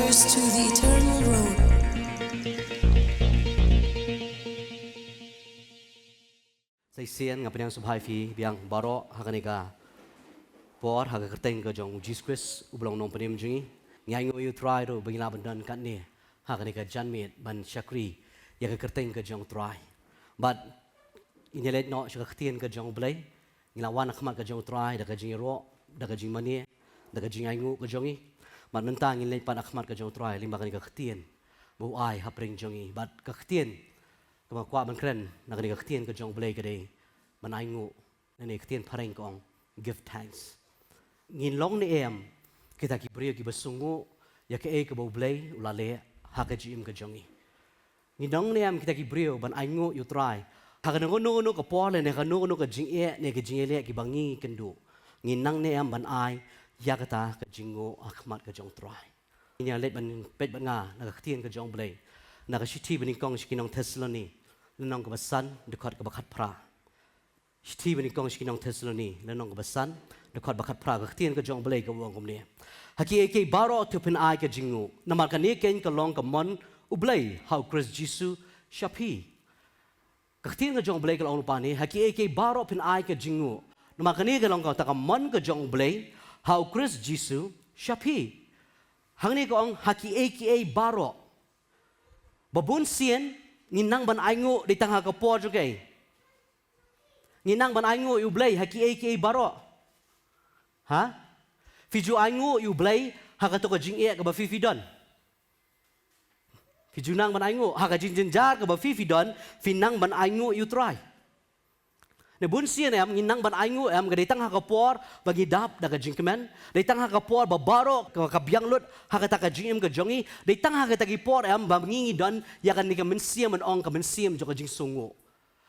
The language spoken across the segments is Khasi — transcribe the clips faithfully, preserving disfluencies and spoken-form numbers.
To the eternal road. Sa shisien nga pdiang sngewbha ïa phi biang baroh ha kane ka por ha ka kyrteng ka jong u Jisu Khrist uba long nongpynim jong ngi. Ngi ainguh ïa u Trai ruh ba ngi lah ban don katne ha kane ka janmiet ban shakri ïa ka kyrteng ka jong u Trai. Bad ngin ïa leit noh sha ka ktien ka jong u Blei. Ngi la wan ha khmat ka jong u Trai da ka jingïaroh, da ka jingmane, da ka jingainguh ka jong ngi. Bad mynta ngin leit pat ha khmat ka jong u Trai lyngba kane ka ktien ba u ai hapdeng jong ngi. Bad ka ktien kaba nga kwah ban kren na kane ka ktien ka jong u Blei ka dei ban ainguh, lane ka ktien phareng ka ong give thanks. Ngin long ne em kita ki briew kiba sngewnguh ïa kaei kaba u Blei u la leh ha ka jingim ka jong ngi? Ngin long ne em kita ki briew ban ainguh ïa u Trai ha kano kano ka por lane ha kano kano ka jingeh ne ka jingïaleh kiba ngi kynduh? Ngin nang ne em ban ai ïa kata ka jingnguh ha khmat ka jong u Trai? Ngin ïa leit ban peit bad nga na ka ktien ka jong u Blei, na ka shithi banyngkong sha ki nong Thessaloni, lynnong kaba san, dkhot kaba khatphra. Shithi banyngkong sha ki nong Thessaloni, lynnong kaba san, dkhot ba khatphra. Ka ktien ka jong u Blei ka ong kumne: Ha kiei kiei baroh to phin ai ka jingnguh, namar kane keiñ ka long ka mon u Blei ha u Khrist Jisu sha phi. Ka ktien ka jong u Blei ka la ong lypa ne, ha kiei kiei baroh phin ai ka jingnguh, namar kane ka long kata ka mon ka jong u Blei ha u Khrist Jisu sha phi. Hangne ka ong ha kiei kiei baroh. Ba bun sien ngin nang ban ainguh dei tang ha ka por jong kaei? Ngin nang ban ainguh ïa u Blei ha kiei kiei baroh. Ha? Phi ju ainguh ïa u Blei ha kato ka jingeh kaba phi phi don? Phi ju nang ban ainguh ha ka jingjynjar kaba phi phi don, phi nang ban ainguh ïa u Trai? Ne bun sien em ngin nang ban ainguh em ka dei tang ha ka por ba ngi dap da ka jingkmen, dei tang ha ka por ba baroh ka, ka biang lut ha kata ka jingim ka jong ngi, dei tang ha kata ki por em ba ngi ngi don ïa kane ka mynsiem ban ong ka mynsiem jong ka jingsngewnguh.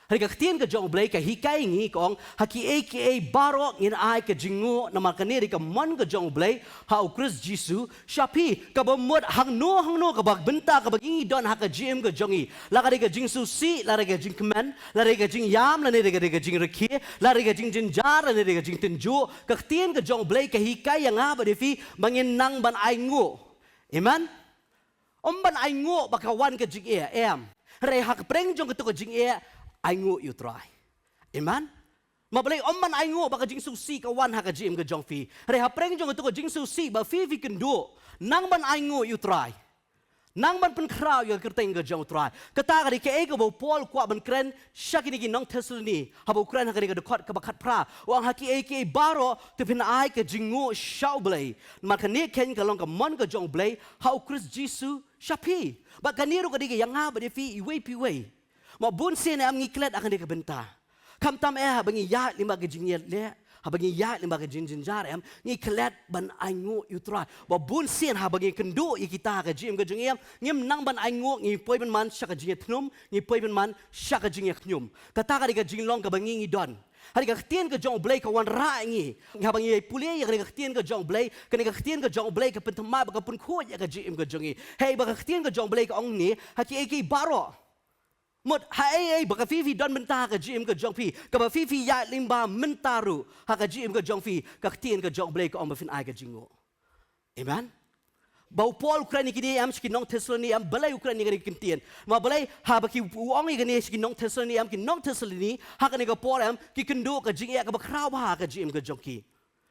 Hynrei ka ktien ka jong u Blei ka hikai ngi ka ong ha kiei kiei baroh ngin ai ka jingnguh, namar kane dei ka mon ka jong u Blei ha u Khrist Jisu sha phi. Kaba mut hangno hangno kaba bynta kaba ngi ngi don ha ka jingim ka jong ngi, la ka dei ka jingsngewsih, la dei ka jingkmen, la dei ka jingïam, lane dei ka, dei ka jingrakhe, la dei ka jingjynjar, lane dei ka jingtynjuh, ka ktien ka jong u Blei ka hikai ïa nga bad ïa phi ba ngin nang ban ainguh. Amen. Ym ban ainguh ba ka wan ka jingeh, em. Hynrei hapdeng jong kato ka jingeh, ainguh ïa u Trai. Amen. Namar balei? Ym ban ainguh ba ka jingsngewsih ka wan ha ka jingim ka jong phi, hynrei hapdeng jong kato ka jingsngewsih ba phi phi kynduh, nang ban ainguh ïa u Trai. Nang ban pynkhraw ïa ka kyrteng ka jong u Trai. Kata ka dei kaei kaba u Paul u kwah ban kren sha kine ki nong Thessaloni haba u kren ha kane ka dkhot kaba khatphra. U ong ha kiei kiei baroh to phin ai ka jingnguh sha u Blei, namar kane keiñ ka long ka mon ka jong u Blei ha u Khrist Jisu sha phi. Bad kane ruh ka dei ka ïa nga bad ïa phi iwei pa iwei. Namar bun sien em ngi klet ha kane ka bynta. Khamtam eh haba ngi ïaid lyngba ka jingïaleh, haba ngi ïaid lyngba ka jingjynjar em, ngi klet ban ainguh ïa u Trai. Bad bun sien haba ngi kynduh ïa kita ha ka jingim ka jong ngi em, ngim nang ban ainguh, ngi poi ban man sha ka jingïathnum, ngi poi ban man sha ka jingïakhnium. Kata ka dei ka jinglong kaba ngi ngi don. Hynrei ka ktien ka jong u Blei ka wanrah ïa ngi. Haba ngi ïa pule ïa kane ka ktien ka jong u Blei, kane ka ktien ka jong u Blei ka pynthymmai bad ka pynkhuid ïa ka jingim ka jong ngi. Hei, ba ka ktien ka jong u Blei ka ong ne, ha kiei kiei baroh. Mut ha ei ei ba ka phi phi don mynta ha ka jingim ka jong phi, kaba phi phi ïaid lyngba mynta ruh ha ka jingim ka jong phi, ka ktien ka jong u Blei ka ong ba phin ai ka jingnguh. Amen. Ba u Paul u kren ïa kine em sha ki nong Thessaloni em, balei u kren ïa kane ka ktien? Namar balei? Haba ki, u ong ïa kane sha ki nong Thessaloni em, ki nong Thessaloni ha kane ka por em ki kynduh ka jingeh kaba khraw bha ha ka jingim ka jong ki.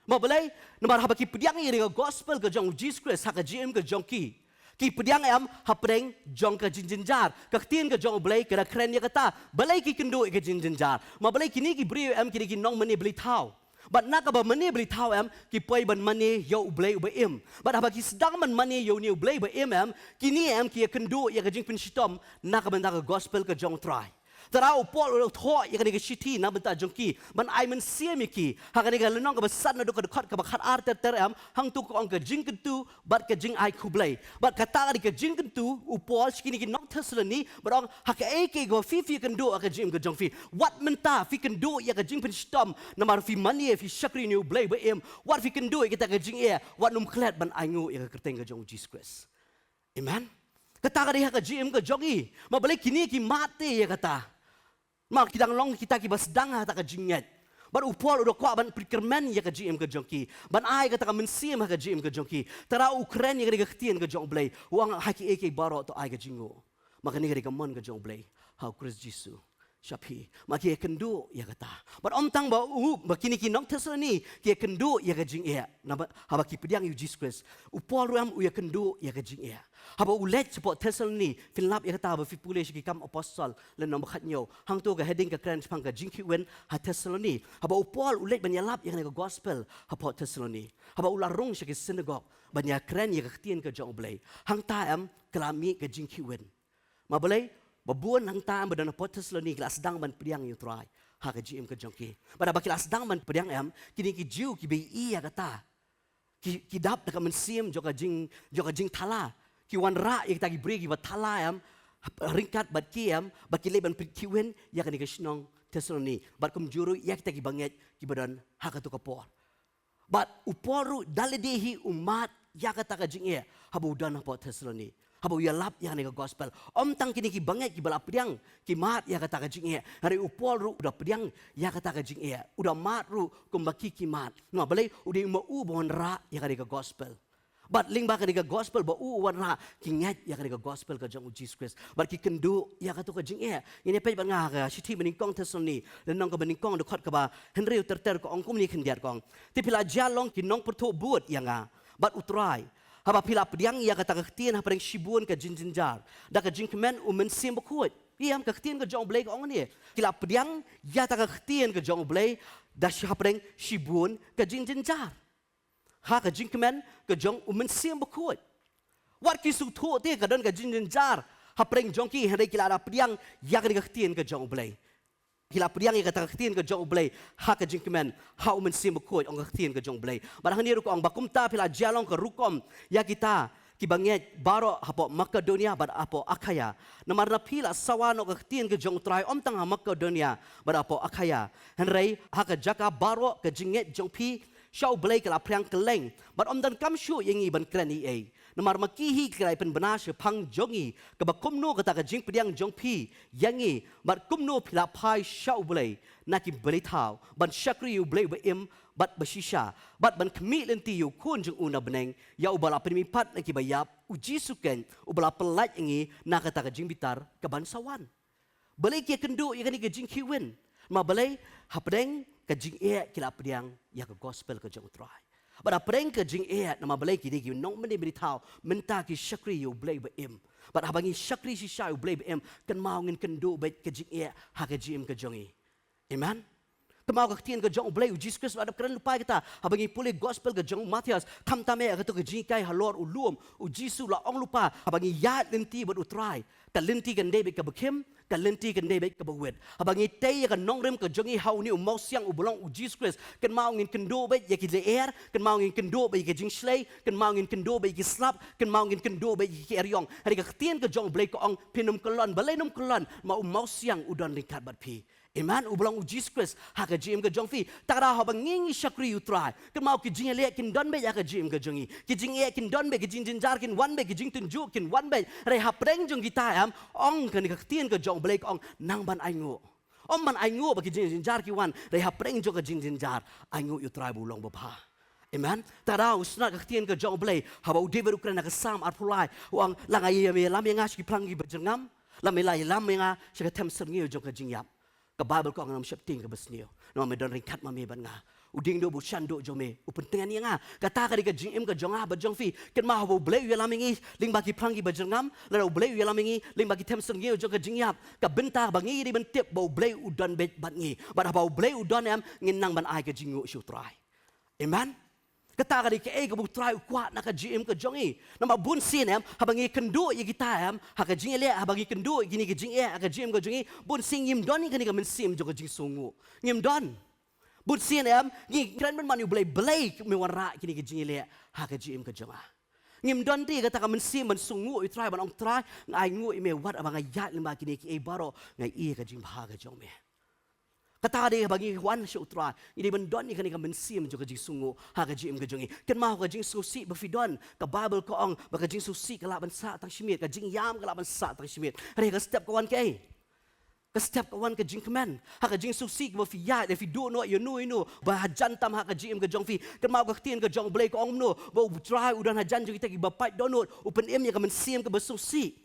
Namar balei? Namar haba ki pdiang ïa kane ka gospel ka jong u Jisu Khrist ha ka jingim ka jong ki, ki pdiang em hapdeng jong ka jingjynjar. Ka ktien ka jong u Blei ka da kren ïa kata. Balei ki kynduh ïa ka jingjynjar? Namar balei? Kine ki briew em ki dei ki nongmane blei thaw. Bad na kaba mane blei thaw em, ki poi ban mane ïa u Blei uba im. Bad haba ki sdang ban mane ïa une u Blei uba im em, kine em ki ïa kynduh ïa ka jingpynshitom na ka bynta ka gospel ka jong u Trai. Te u Paul u la thoh ïa kane ka shithi na bynta jong ki, ban ai mynsiem ïa ki. Ha kane ka lynnong kaba san naduh ka dkhot kaba khatar ter ter em, hangto ka ong ka jingkyntu bad ka jingai khublei. Bad kata ka dei ka jingkyntu u Paul sha kine ki nong Thessaloni, bad ong ha kaei kaei kaba phi phi kynduh ha ka jingim ka jong phi. Wat mynta phi kynduh ïa ka jingpynshitom namar phi mane, phi shakri ïa une u Blei uba im. Wat phi kynduh ïa kata ka jingeh, wat nym klet ban ainguh ïa ka kyrteng ka jong u Jisu Khrist. Amen. Kata ka dei ha ka jingim ka jong i. Namar balei? Kine ki mad te ïa kata. Namar ki dang long kita kiba sdang ha kata ka jingngeit. Bad u Paul u da kwah ban pynkyrmen ïa ka jingim ka jong ki, ban ai kata ka mynsiem ha ka jingim ka jong ki. Te haba u kren ïa kane ka ktien ka jong U Blei, u ong ha kiei kiei baroh to ai ka jingnguh. Ma kane ka dei ka mon ka jong U Blei ha u Khrist Jisu sha phi. Ma ki ïakynduh ïa kata. Bad ym tang ba u, ba kine ki nong Thessaloni ki ïakynduh ïa ka jingeh, naba, haba ki pdiang ïa u Jisu Khrist. U Paul ruh em u ïakynduh ïa ka jingeh. Haba u leit shapoh Thessaloni, phin lap ïa kata haba phi pule sha ki Kam Apostol lynnong ba khathynñiew. Hangto ka heading ka kren shaphang ka jingkhih win ha Thessaloni. Haba u Paul u leit ban ïalap ïa kane ka gospel hapoh Thessaloni, haba u la rung sha ki synagog ban ïakren ïa ka ktien ka jong U Blei, hangta em ka la mih ka jingkhih win. Ma balei? Ba bun hangta em ba don hapoh Thessaloni ki la sdang ban pdiang ïa u Trai ha ka jingim ka jong ki. Bad haba ki la sdang ban pdiang em, kine ki Jiw kiba ïohi ïa kata, ki, ki dap da ka mynsiem jong ka jing, jong ka jingthala. Ki wanrah ïa kita ki briew kiba thala em, ryngkat bad ki em, ba ki leit ban pynkhih win ïa kane ka shnong Thessaloni. Bad kumjuh ruh ïa kita ki bangeit kiba don ha kato ka por. Bad u Paul ruh da lade hi u mad ïa kata ka jingeh haba u don hapoh Thessaloni, haba u ïalap ïa kane ka gospel. Ym tang kine ki bangeit kiba la pdiang ki mad ïa kata ka jingeh, hynrei u Paul ruh u da pdiang ïa kata ka jingeh, u da mad ruh kumba ki ki mad. Namar balei? U dei ma u ba wanrah ïa kane ka gospel. Bad lyngba kane ka gospel ba u u wanrah, ki ngeit ïa kane ka gospel ka jong u Jisu Khrist. Bad ki kynduh ïa kato ka jingeh. Ngin ïa peit bad nga ha ka shithi ba nyngkong Thessaloni, lynnong kaba nyngkong, dkhot kaba hynriew ter ter, ka ong kumne khyndiat, ka ong: Te phi la jia long ki nongpyrthuh bud ïa nga bad u Trai, haba phi la pdiang ïa kata ka ktien hapdeng shibun ka jingjynjar, da ka jingkmen u Mynsiem Bakhuid. Ïa, ka ktien ka jong U Blei ka ong ne, ki la pdiang ïa kata ka ktien ka jong U Blei da shi, hapdeng shibun ka jingjynjar, ha ka jingkmen ka jong u Mynsiem Bakhuid. Wat ki sngewthuh te ka don ka jingjynjar hapdeng jong ki, hynrei ki la da pdiang ïa kane ka ktien ka jong U Blei. Ki la pdiang ïa kata ka ktien ka jong U Blei ha ka jingkmen ha u Mynsiem Bakhuid, ong ka ktien ka jong U Blei. Bad hangne ruh ka ong ba kumta phi la jia long ka rukom ïa kita ki bangeit baroh hapoh Makedonia bad hapoh Akhaia. Namar na phi la sawa noh ka ktien ka jong u Trai, ym tang ha Makedonia bad hapoh Akhaia, hynrei ha ka jaka baroh ka jingngeit jong phi sha U Blei ka la phriang kylleng. Bad ym donkam shuh ïa ngi ban kren ei ei, namar ma ki hi ki la pynbna shaphang jong ngi kaba kumno kata ka jingpdiang jong phi ïa ngi, bad kumno phi la phai sha U Blei na ki bynta thaw ban shakri ïa U Blei uba im bad ba shisha, bad ban khmih lynti ïa u Khun jong u na bneng, ïa uba la pynmihpat na kiba ïap, u Jisu Khrist, uba la pyllait ïa ngi na kata ka jingbitar kaban sa wan. Balei ki ïakynduh ïa kane ka jingkhih win? Namar balei? Hapdeng ka jingeh ki la pdiang ïa ka gospel ka jong u Trai. Bad hapdeng ka jingeh, namar balei, ki dei ki nongmane bynta thaw, mynta ki shakri ïa U Blei uba im. Bad haba ngi shakri shisha ïa U Blei uba im, kynmaw ngin kynduh beit ka jingeh ha ka jingim ka jong ngi. Amen. Kynmaw ka ktien ka jong U Blei, u Jisu Khrist u la dep kren lypa ïa kata. Haba ngi pule gospel ka jong u Mathaios, khamtam eh ha kato ka jinghikai halor u lum, u Jisu u la ong lypa, haba ngi ïaid lynti bad u Trai, ka lynti kan dei beit kaba khim, ka lynti kan dei beit kaba wit. Haba ngi tei ïa ka nongrim ka jong ngi ha une u mawsiang uba long u Jisu Khrist, kynmaw ngin kynduh beit ïa ki lyer, kynmaw ngin kynduh beit ïa ki jingshlei, kynmaw ngin kynduh beit ïa ki slap, kynmaw ngin kynduh beit ïa ki eriong. Hynrei ka ktien ka jong U Blei ka ong, phin ym kyllon. Balei ym kyllon? Ma u mawsiang u don ryngkat bad phi. Amen. Uba long u Jisu Khrist ha ka jingim ka jong phi. Te haba ngi, ngi shakri ïa u Trai, kynmaw ki jingïaleh kin don beit ha ka jingim ka jong ngi. Ki jingeh kin don beit, ki jingjynjar kin wan beit, ki jingtynjuh kin wan beit. Hynrei hapdeng jong kita, em, ong kane ka ktien ka jong U Blei ka ong, nang ban ainguh. Ym ban ainguh ba ki jingjynjar ki wan, hynrei hapdeng jong ka jingjynjar, ainguh ïa u Trai ba u long babha. Amen. Te haba u sngap ka ktien ka jong U Blei, haba u David u kren ha ka Salm arphew lai, u ong, lada nga ïa, ïalam ïa nga sha ki phlang kiba jyrngam, lada me la ïalam ïa nga sha ka them syrngiew jong ka jingïap, ka Baibl ka ong, ngam sheptieng kaba sniew, namar me don ryngkat ma me bad nga. U diengduh bad u shanduh jong me u pyntngen ïa nga. Kata ka dei ka jingim ka jong nga bad jong phi. Kynmaw haba U Blei u ïalam ïa ngi lyngba ki phlang kiba jyrngam, lada U Blei u ïalam ïa ngi lyngba ki them syrngiew jong ka jingïap, ka bynta ba ngi dei ban tip ba U Blei u don beit bad ngi. Bad haba U Blei u don, em, ngin nang ban ai ka jingnguh sha u Trai. Amen. Kata ka dei kaei kaba u Trai u kwah na ka jingim ka jong ngi. Namar bunsien, em, haba ngi kynduh ïa kita, em, ha ka jingïaleh, haba ngi kynduh ïa kine ki jingeh ha ka jingim ka jong ngi, bunsien ngim don ïa kane ka mynsiem jong ka jingsngewnguh. Ngim don. Bunsien, em, ngi kren bymman ïa U Blei, Blei, me wanrah kine ki jingïaleh ha ka jingim ka jong nga. Ngim don te kata ka mynsiem ban sngewnguh ïa u Trai, ban ong, Trai, nga ainguh ïa me wat haba nga ïaid lyngba kine kiei baroh, nga ïohi ïa ka jingbha ka jong me. Kata ka dei haba ngi wan sha u Trai, ngi dei ban don ïa kane ka mynsiem jong ka jingsngewnguh ha ka jingim ka jong ngi. Kynmaw ka jingsngewsih ba phi don, ka Baibl ka ong ba ka jingsngewsih ka lah ban sah tang shi miet, ka jingïam ka lah ban sah tang shi miet. Hynrei ha ka step ka wan kaei? Ka step ka wan ka jingkmen. Ha ka jingsngewsih kaba phi ïaid, lada phi duh noh ïano ïano ba hajan tam ha ka jingim ka jong phi. Kynmaw ka ktien ka jong U Blei ka ong kumno, ba U Trai u don hajan jong kita kiba pait dohnud, u pynim ïa ka mynsiem kaba sngewsih.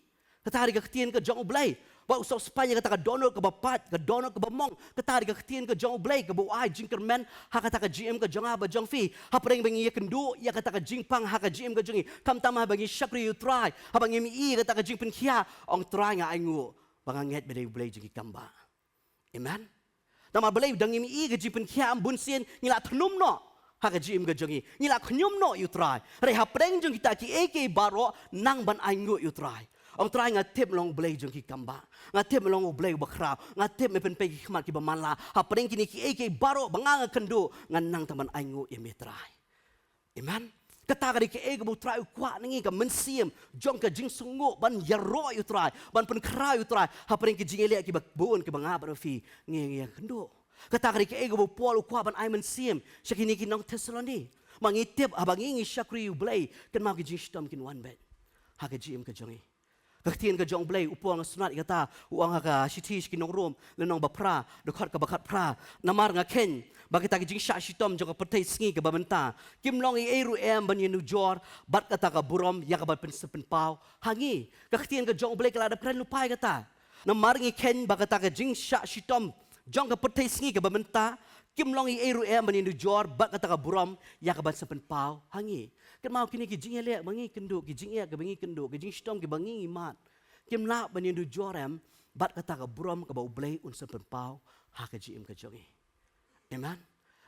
Kata ka dei ka ktien ka jong U Blei. Ba u sop spah ïa kata ka dohnud kaba pait, ka dohnud kaba mong. Kata ka dei ka ktien ka jong U Blei kaba u ai jingkyrmen ha kata ka jingim ka jong nga bad jong phi. Hapdeng ba ngi ïakynduh ïa kata ka jingpang ha ka jingim ka jong ngi, khamtam haba ngi shakri ïa U Trai, haba ngim ïohi ïa kata ka jingpynkhiah, ong Trai, nga ainguh ba nga ngeit ba dei U Blei jong ki kam bah. Amen. Namar balei? Da ngim ïohi ka jingpynkhiah, bunsien ngi la thnum noh ha ka jingim ka jong ngi, ngi la khñium noh ïa U Trai. Hynrei hapdeng jong kita kiei kiei baroh nang ban ainguh ïa U Trai. Ong Trai, nga tip me long U Blei jong ki kam bah. Nga tip me long U Blei uba khraw. Nga tip me pynpei ki khmat kiba man la. Hapdeng kine kiei kiei baroh ba nga nga kynduh, nga nang tang ban ainguh ïa me Trai. Amen. Kata ka dei kaei kaba U Trai u kwah na ngi, ka mynsiem jong ka jingsngewnguh ban ïaroh ïa U Trai, ban pynkhraw ïa U Trai hapdeng ki jingïaleh kiba bun kiba nga bad phi ngi ngi ïakynduh. Kata ka dei kaei kaba u Paul u kwah ban ai mynsiem sha kine ki nong Thessaloni. Ma ngi tip haba ngi ngi shakri ïa U Blei, kynmaw ki jingshitom kin wan beit ha ka jingim ka jong ngi. Ka ktien ka jong U Blei, u Paul, nga sngewthuh ïa kata, u ong ha ka shithi sha ki nong Rom, lynnong ba phra, dkhot kaba khatphra: Namar nga kheiñ ba kita ki jingshah shitom jong ka pyrthei sngi kaba mynta kim long ei ei ruh em ban ïanujor bad kata ka burom ïa kaban pynsaphriang pynpaw ha ngi. Ka ktien ka jong U Blei ka la dep kren lypa ïa kata. Namar ngi kheiñ ba kata ka jingshah shitom jong ka pyrthei sngi kaba mynta kim long ei ei ruh em ban ïanujor bad kata ka burom ïa kaban sa pynpaw ha ngi. Kynmaw kine ki jingïaleh ba ngi kynduh, ki jingeh kiba ngi kynduh, ki jingshitom kiba ngi ngi mad, kim lah ban ïanujor em bad kata ka burom kaba U Blei un sa pynpaw ha ka jingim ka jong ngi. Amen.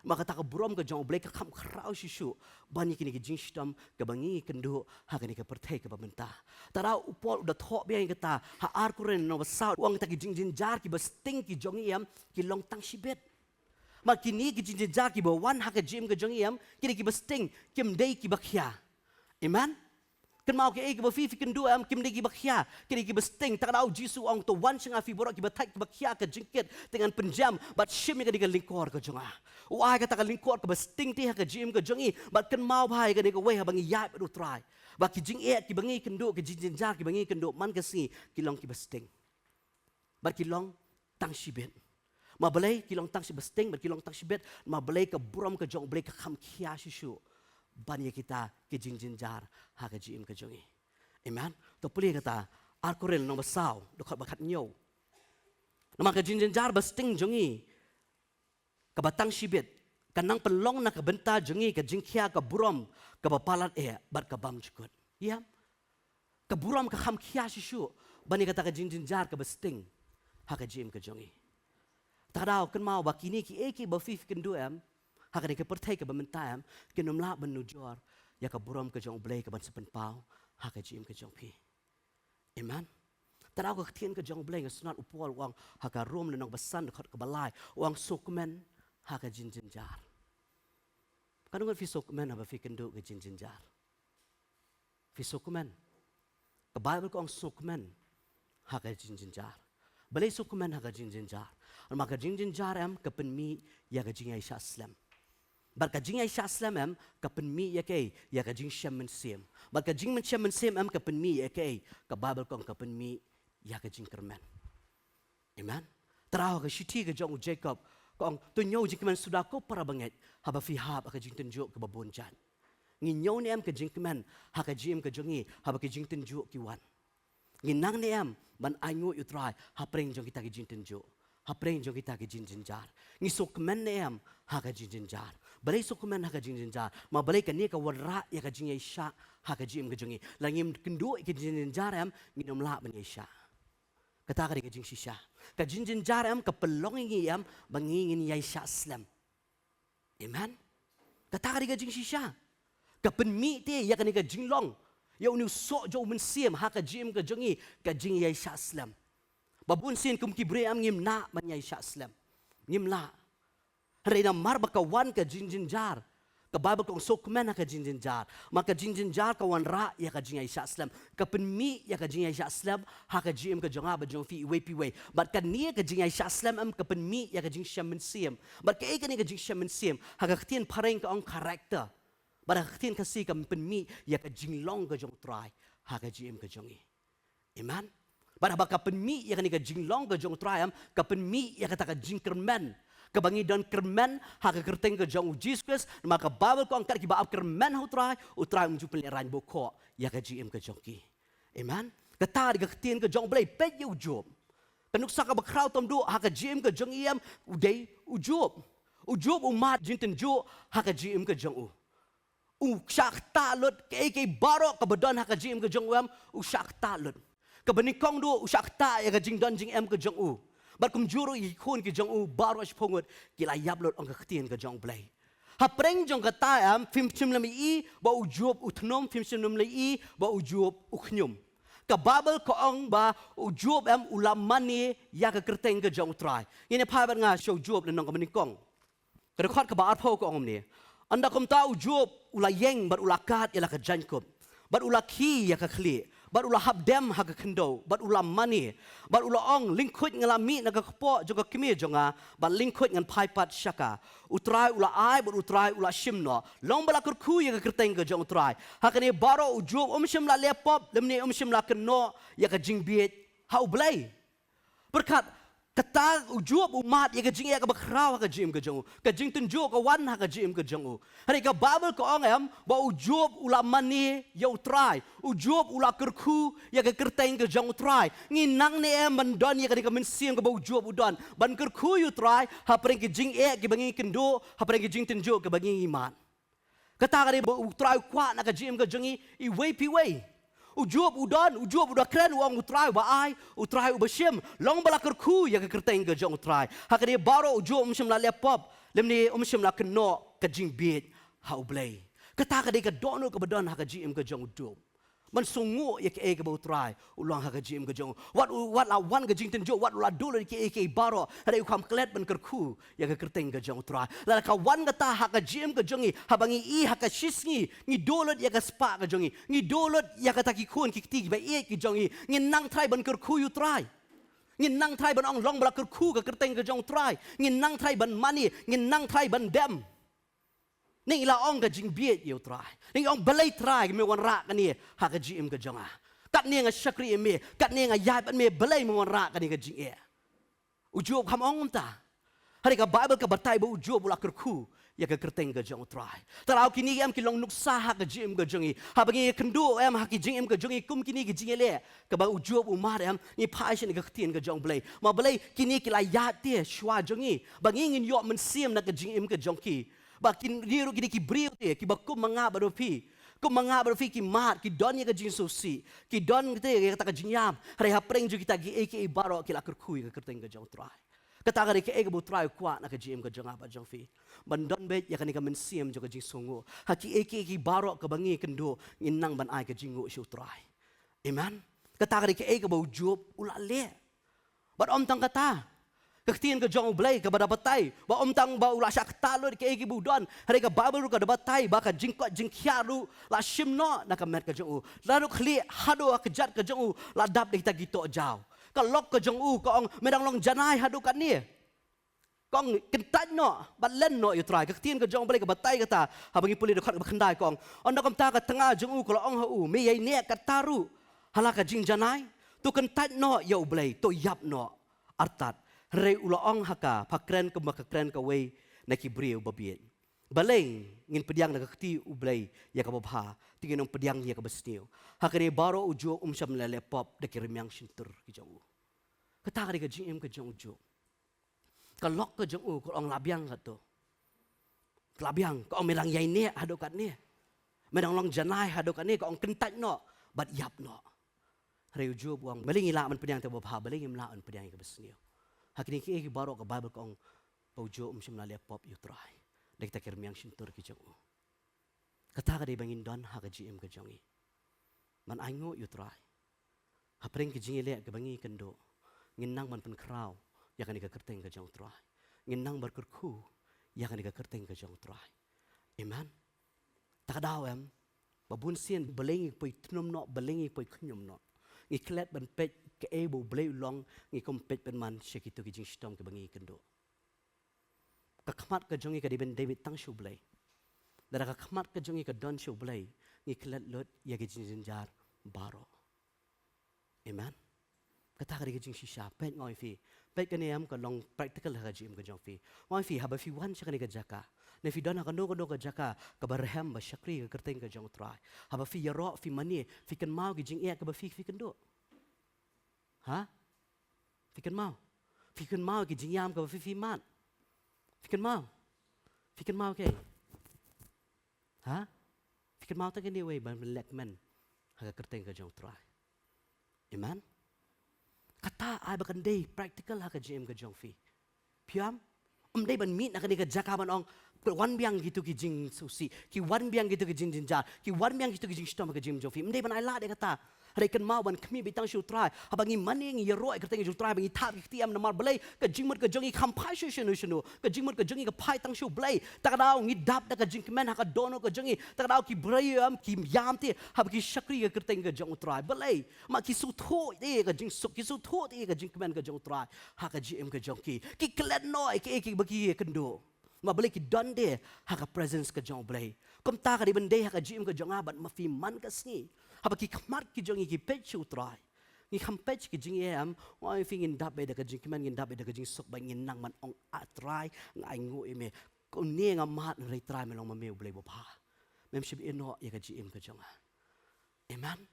Ma kata ka burom ka jong U Blei ka kham khraw shisha ban ïa kine ki jingshitom kiba ngi kynduh ha kane ka pyrthei kaba mynta. Te da u Paul u da thoh biang ïa kata ha Ar Korinth lynnong ba saw, u ong kita ki jingjynjar kiba sting ki jong ngi em ki long tang shibit. Ma kine ki jingjynjar kiba wan ha ka jingim ka jong ngi em, ki dei kiba sting, kim dei kiba khia. Amen. Kynmaw kaei kaba phi phi kynduh em, kim dei kiba khia, ki dei kiba sting. Te da u Jisu u ong, to wan sha nga phi baroh kiba thait kiba khia ka jingkit, te ngan pynjem bad shim ïa kane ka lyngkor ka jong nga. U ai kata ka lyngkor kaba sting te ha ka jingim ka jong ngi. Bad kynmaw bha ïa kane kawei, haba ngi ïaid bad U Trai, ba ki jingeh kiba ngi kynduh, ki jingjynjar kiba ngi kynduh man ka sngi ki long kiba sting. Bad ki long tang shibit. Ma balei ki long tang shibit, sting, bad ki long tang shibit? Ma balei? Ka burom ka jong U Blei ka kham khia shisha ban ïa kita ki jingjynjar ha ka jingim ka jong ngi. Amen. To pule kata, Ar Korinth lynnong ba saw, dkhot ba khathynñiew. Namar ka jingjynjar ba sting jong ngi kaba tang shibit ka nang pynlong na ka bynta jong ngi ka jingkhia, ka burom kaba palat eh bad ka bymjukut. Ïa, ka burom ka kham khia shisha ban ïa kata ka jingjynjar kaba sting ha ka jingim ka jong ngi. Te da kynmaw ba kine kiei kiba phi phi kynduh em ha kane ka pyrthei kaba mynta em, kin ym lah ban nujor ïa ka burom ka jong U Blei kaban sa pynpaw ha ka jingim ka jong phi. Amen. Te da ka ktien ka jong U Blei, nga sngewthuh u Paul u ong ha ka Rom lynnong ba san, dkhot kaba lai, u ong sngewkmen ha ka jingjynjar. Katno ngut phi sngewkmen haba phi kynduh ka jingjynjar? Phi sngewkmen? Ka Baibl ka ong sngewkmen ha ka jingjynjar. Balei sngewkmen ha ka jingjynjar? Namar ka jingjynjar em ka pynmih ïa ka jingïaishah slem. Bad ka jingïaishah slem em ka pynmih ïa kaei? Ïa ka jingshem mynsiem. Bad ka jingmynshem mynsiem em ka pynmih ïa kaei? Ka Baibl ka ong ka pynmih ïa ka jingkyrmen. Amen. Te da ha ka shithi ka jong u Jakob ka ong, to ñiew jingkmen suda ko para bangeit haba phi hap ha ka jingtynjuh kaba bun jait. Ngi ñiew ne em ka jingkmen ha ka jingim ka jong ngi haba ki jingtynjuh ki wan? Ngi nang ne em ban ainguh ïa U Trai hapdeng jong kita ki jingtynjuh, hapdeng jong kita ki jingjynjar? Ngi sngewkmen ne em ha ka jingjynjar? Balei sngewkmen ha ka jingjynjar? Ma balei? Kane ka wanrah ïa ka jingïaishah ha ka jingim ka jong ngi. Lada ngim kynduh ïa ka jingjynjar em, ngin ym lah ban ïaishah. Kata ka dei ka jingshisha. Ka jingjynjar em ka pynlong ïa ngi em ba ngi ngin ïaishah slem. Amen. Kata ka dei ka jingshisha. Ka pynmih te ïa kane ka jinglong, ïa une u soh jong u mynsiem ha ka jingim ka jong ngi, ka jingïaishah slem. Ba bun sien kum ki briew em ngim lah ban ïaishah slem. Ngim lah. Hynrei namar ba ka wan ka jingjynjar, ka Baibl ka ong sngewkmen ha ka jingjynjar. Ma ka jingjynjar ka wanrah ïa ka jingïaishah slem, ka pynmih ïa ka jingïaishah slem ha ka jingim ka jong nga bad jong phi iwei pa iwei. Bad kane ka jingïaishah slem em ka pynmih ïa ka jingshem mynsiem. Bad kaei kane ka jingshem mynsiem? Ha ka ktien phareng ka ong character. Bad ha ka ktien Khasi ka pynmih ïa ka jinglong ka jong U Trai ha ka jingim ka jong ngi. Amen. Bad haba ka pynmih ïa kane ka jinglong ka jong u Trai em, ka pynmih ïa kata ka jingkyrmen. Kaba ngi don kyrmen ha ka kyrteng ka jong u Jisu Khrist, namar ka Baibl ka ong kat kiba ap kyrmen ha u Trai, u Trai um ju pynlehrain bokhoh ïa ka jingim ka jong ki. Amen. Kata ka dei ka ktien ka jong u Blei, peit ïa u Job. Ka nuksa kaba khraw tam duh ha ka jingim ka jong i em, u dei u Job. U Job u mad jingtynjuh ha ka jingim ka jong u. U shah ktah lut, kaei kaei baroh kaba don ha ka jingim ka jong u em, u shah ktah lut. Kaba nyngkong duh, u shah ktah ïa ka jingdon jingem ka jong u. Bad kumjuh ruh ïa ki khun ki jong u baroh shiphew ngut ki la ïap lut, ong ka ktien ka jong u Blei. Hapdeng jong kata em, phim shym la ïohi ba u Job u thnum, phim shym la ïohi ba u Job u khñium. Ka Baibl ka ong ba u Job em u la mane ïa ka kyrteng ka jong u Trai. Ngin ïa phai bad nga sha u Job lynnong kaba nyngkong. Ka dkhot kaba arphew ka ong kumne. Ynda kumta u Job u la ïeng bad u la kad ïa la ka jaiñkup, bad u la khie ïa ka khlieh, bad u la hap dem ha ka khyndew, bad u la mane, bad u la ong, lyngkhuid nga la mih na ka kpoh jong ka kmie jong nga, bad lyngkhuid ngan phai pat sha ka. U Trai u la ai bad u Trai u la shim noh. Long ba la kyrkhu ïa ka kyrteng ka jong u Trai. Ha kane baroh u Job um shym la leh pop, lymne um shym la kynnoh ïa ka jingbieit ha u Blei. Pyrkhat, kata u Job u mad ïa ka jingeh kaba khraw ha ka jingim ka jong u. Ka jingtynjuh ka wan ha ka jingim ka jong u. Hynrei ka Baibl ka ong em ba u Job u la mane ïa u Trai. U Job u la kyrkhu ïa ka kyrteng ka jong u Trai. Ngi nang ne em ban don ïa kane ka mynsiem kaba u Job u don, ban kyrkhu ïa u Trai hapdeng ki jingeh kiba ngi kynduh, hapdeng ki jingtynjuh kiba ngi mad. Kata ka dei ba u Trai u kwah na ka jingim ka jong ngi iwei pa iwei. U Job u don, u Job u da kren, u ong u Trai uba ai, u Trai uba shim. Long ba la kyrkhu ïa ka kyrteng ka jong u Trai. Ha kane baroh u Job um shym la leh pop, lymne um shym la kynnoh ka jingbieit ha u Blei. Kata ka dei ka dohnud kaba don ha ka jingim ka jong u Job. Ban sngewnguh ïa kaei kaba u Trai u long ha ka jingim ka jong u. Wat u, wat la wan ka jingtynjuh, wat u la duh lut ïa kaei kaei baroh, hynrei u kham klet ban kyrkhu ïa ka kyrteng ka jong u Trai. Lada ka wan kata ha ka jingim ka jong ngi, haba ngi ïohi ha ka shisngi, ngi duh lut ïa ka spah ka jong ngi, ngi duh lut ïa kata ki khun ki kti kiba ïeit ki jong ngi, ngin nang trai ban kyrkhu ïa u Trai. Ngin nang trai ban ong long ba la kyrkhu ka kyrteng ka jong u Trai. Ngin nang trai ban mane, ngin nang trai ban dem. Ngi la ong ka jingbieit ïa u Trai. Ngi ong balei Trai me wanrah kane ha ka jingim ka jong nga. Katne nga shakri ïa me, katne nga ïaid bad me, balei me wanrah kane ka jingeh. U Job kham ong kumta. Hynrei ka Baibl ka batai ba u Job u la kyrkhu ïa ka kyrteng ka jong u Trai. Tang kine ki em ki long nuksa ha ka jingim ka jong ngi. Haba ngi kynduh em ha ki jingim ka jong ngi kum kine ki jingïaleh kaba u Job u mad em, ngi phai sha ka ktien ka jong u Blei. Ma balei kine ki la ïaid te shuwa jong ngi. Ba ngi ngin ïoh mynsiem na ka jingim ka jong ki. Ba kine ruh kine ki briew te, kiba kum ma nga bad phi. Kum ma nga bad phi ki mad, ki don ïa ka jingsngewsih. Ki don te ïa kata ka jingïam. Hynrei hapdeng jong kita kiei kiei baroh ki la kyrkhu ïa ka kyrteng ka jong u Trai. Kata ka dei kaei kaba u Trai u kwah na ka jingim ka jong nga bad jong phi. Ban don beit ïa kane ka mynsiem jong ka jingsngewnguh. Ha kiei kiei baroh kaba ngi kynduh, ngin nang ban ai ka jingnguh sha u Trai. Amen. Kata ka dei kaei kaba u Job u la leh. Bad ym tang kata. Ka ktien ka jong u Blei kaba da batai ba ym tang ba u la shah ktah lut kaei kaba u don. Hynrei ka Baibl ruh ka da batai ba ka jingkoit jingkhiah ruh la shim noh na ka met ka jong u. Naduh khlieh haduh ha kjat ka jong u la dap da kita ki tohjaw. Ka lok ka jong u ka ong, me dang long janai haduh katne. Ka ong kyntait noh bad len noh ïa u Trai. Ka ktien ka jong u Blei ka batai kata, haba ngi pule dkhot kaba khyndai ka ong, ynda kumta ka tnga jong u ka la ong ha u, me ïaineh katta ruh ha la ka jingjanai? To kyntait noh ïa u Blei, to ïap noh artat. Hynrei u la ong ha ka, pha kren kumba ka kren kawei na ki briew babieit. Balei ngin pdiang na ka kti u Blei ïa kaba bha, te ngin ym pdiang ïa kaba sniew? Ha kane baroh u Job um shym la leh pop da ki rmiang shyntur ki jong u. Kata ka dei ka jingim ka jong u Job. Ka lok ka jong u ka ong la biang katto. La biang, ka ong me dang ïaineh haduh katne. Me dang long janai haduh katne, ka ong kyntait noh bad ïap noh. Hynrei u Job u ong, balei ngi lah ban pdiang ïa kaba bha, balei ngim lah ban pdiang ïa kaba sniew? Ha kine kiei kiei baroh ka Baibl ka ong ba u Job um shym la leh pop ïa u Trai da kita ki rmiang shyntur ki jong u. Kata ka dei ba ngin don ha ka jingim ka jong ngi. Ban ainguh ïa u Trai. Hapdeng ki jingïaleh kiba ngi kynduh, ngin nang ban pynkhraw ïa kane ka kyrteng ka jong u Trai. Ngin nang ban kyrkhu ïa kane ka kyrteng ka jong u Trai. Amen. Ta ka daw em, ba bun sien balei ngi poi tnum noh, balei ngi poi khñium noh, ngi klet ban peit kaei ba u Blei u long, ngi khlem peit pynban sha kito ki jingshitom kiba ngi kynduh. Ka khmat ka jong ngi ka dei ban dei beit tang sha u Blei. Lada ka khmat ka jong ngi ka don sha u Blei, ngi klet lut ïa ki jingjynjar baroh. Amen. Kata ka dei ka jingshisha, peit nga ong ïa phi. Peit kane em ka long practical ha ka jingim ka jong phi. Nga ong ïa phi, haba phi wan sha kane ka jaka, ne phi don ha kano kano ka jaka kaba rhem ba shakri ha ka kyrteng ka jong U Trai, haba phi ïaroh, phi mane, phi kynmaw ki jingeh kaba phi, phi kynduh? Ha? Phi kynmaw? Phi kynmaw ki jingïam kaba phi, phi mad? Phi kynmaw? Phi kynmaw kaei? Ha? Phi kynmaw tang kane kawei, ban leh kmen ha ka kyrteng ka jong U Trai. Amen. Kata ai ba kan dei practical ha ka jingim ka jong phi. Phi ïam? Ym dei ban mih na kane ka jaka ban ong, ki wan biang kito ki jingsngewsih, ki wan biang kito ki jingjynjar, ki wan biang kito ki jingshitom ha ka jingim jong phi. Ym dei ban ailad ïa kata. Hynrei kynmaw ban khmih beit tang sha U Trai. Haba ngi mane, ngi ïaroh ïa ka kyrteng jong U Trai, ba ngi thap ki kti em, namar balei? Ka jingmut ka jong ngi kam phai shuh shano shano. Ka jingmut ka jong ngi ka phai tang sha U Blei. Ta ka daw ngi dap da ka jingkmen ha ka dohnud ka jong ngi. Ta ka daw ki briew em ki ïam te haba ki shakri ïa ka kyrteng ka jong U Trai. Balei? Ma ki sngewthuh te ïa ka jingsuk, ki sngewthuh te ïa ka jingkmen ka jong U Trai ha ka jingim ka jong ki. Ki klet noh ïa kiei kiei kiba ki ïakynduh. Ma balei? Ki don de ha ka presence ka jong U Blei. Kumta ka dei ban dei ha ka jingim ka jong nga bad ma phi man ka sngi. Haba ki khmat ki jong ngi ki peit sha U Trai, ngi kham peit sha ki jingeh em. Nga ong ïa phi, ngin dap beit da ka jingkmen, ngin dap beit da ka jingsuk, ba ngin nang ban ong, A Trai, nga ainguh ïa me. Kumne nga mad, hynrei Trai me long ma me U Blei babha. Mem shym ïehnoh ïa ka jingim ka jong nga. Amen.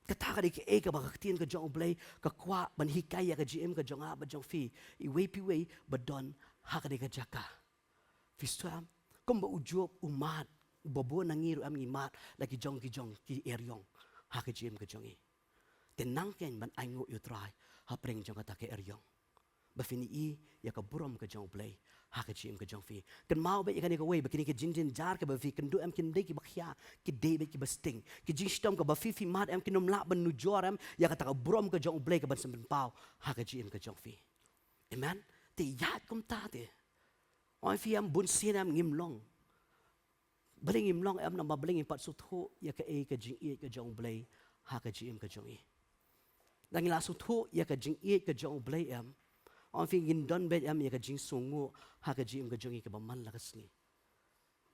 Kata ka dei kaei kaba ka ktien ka jong U Blei ka kwah ban hikai ïa ka jingim ka jong nga bad jong phi, iwei pa iwei ba don ha kane ka jaka. Phi sngewthuh em? Kumba u Job u mad, uba bun na ngi ruh em ngi mad la ki jong ki jong ki eriong ha ka jingim ka jong ngi. Te nang keiñ ban ainguh ïa U Trai hapdeng jong kata ka eriong, ba phin ïohi ïa ka burom ka jong U Blei ha ka jingim ka jong phi. Kynmaw beit ïa kane kawei, ba kine ki jingjynjar kiba phi kynduh em kin dei kiba khia, ki dei beit kiba sting. Ki jingshitom kaba phi, phi mad em kin ym lah ban nujor em ïa kata ka burom ka jong U Blei kaban sa pynpaw ha ka jingim ka jong phi. Amen. Te ïaid kumta te. Ong ïa phi em, bunsien em ngim long. Balei ngim long em? Namar balei? Ngim pat sngewthuh ïa kaei ka jingïeit ka jong U Blei ha ka jingim ka jong ngi. Lada ngi la sngewthuh ïa ka jingïeit ka jong U Blei em, ong ïa phi, ngin don beit em ïa ka jingsngewnguh ha ka jingim ka jong ngi kaba man la ka sngi.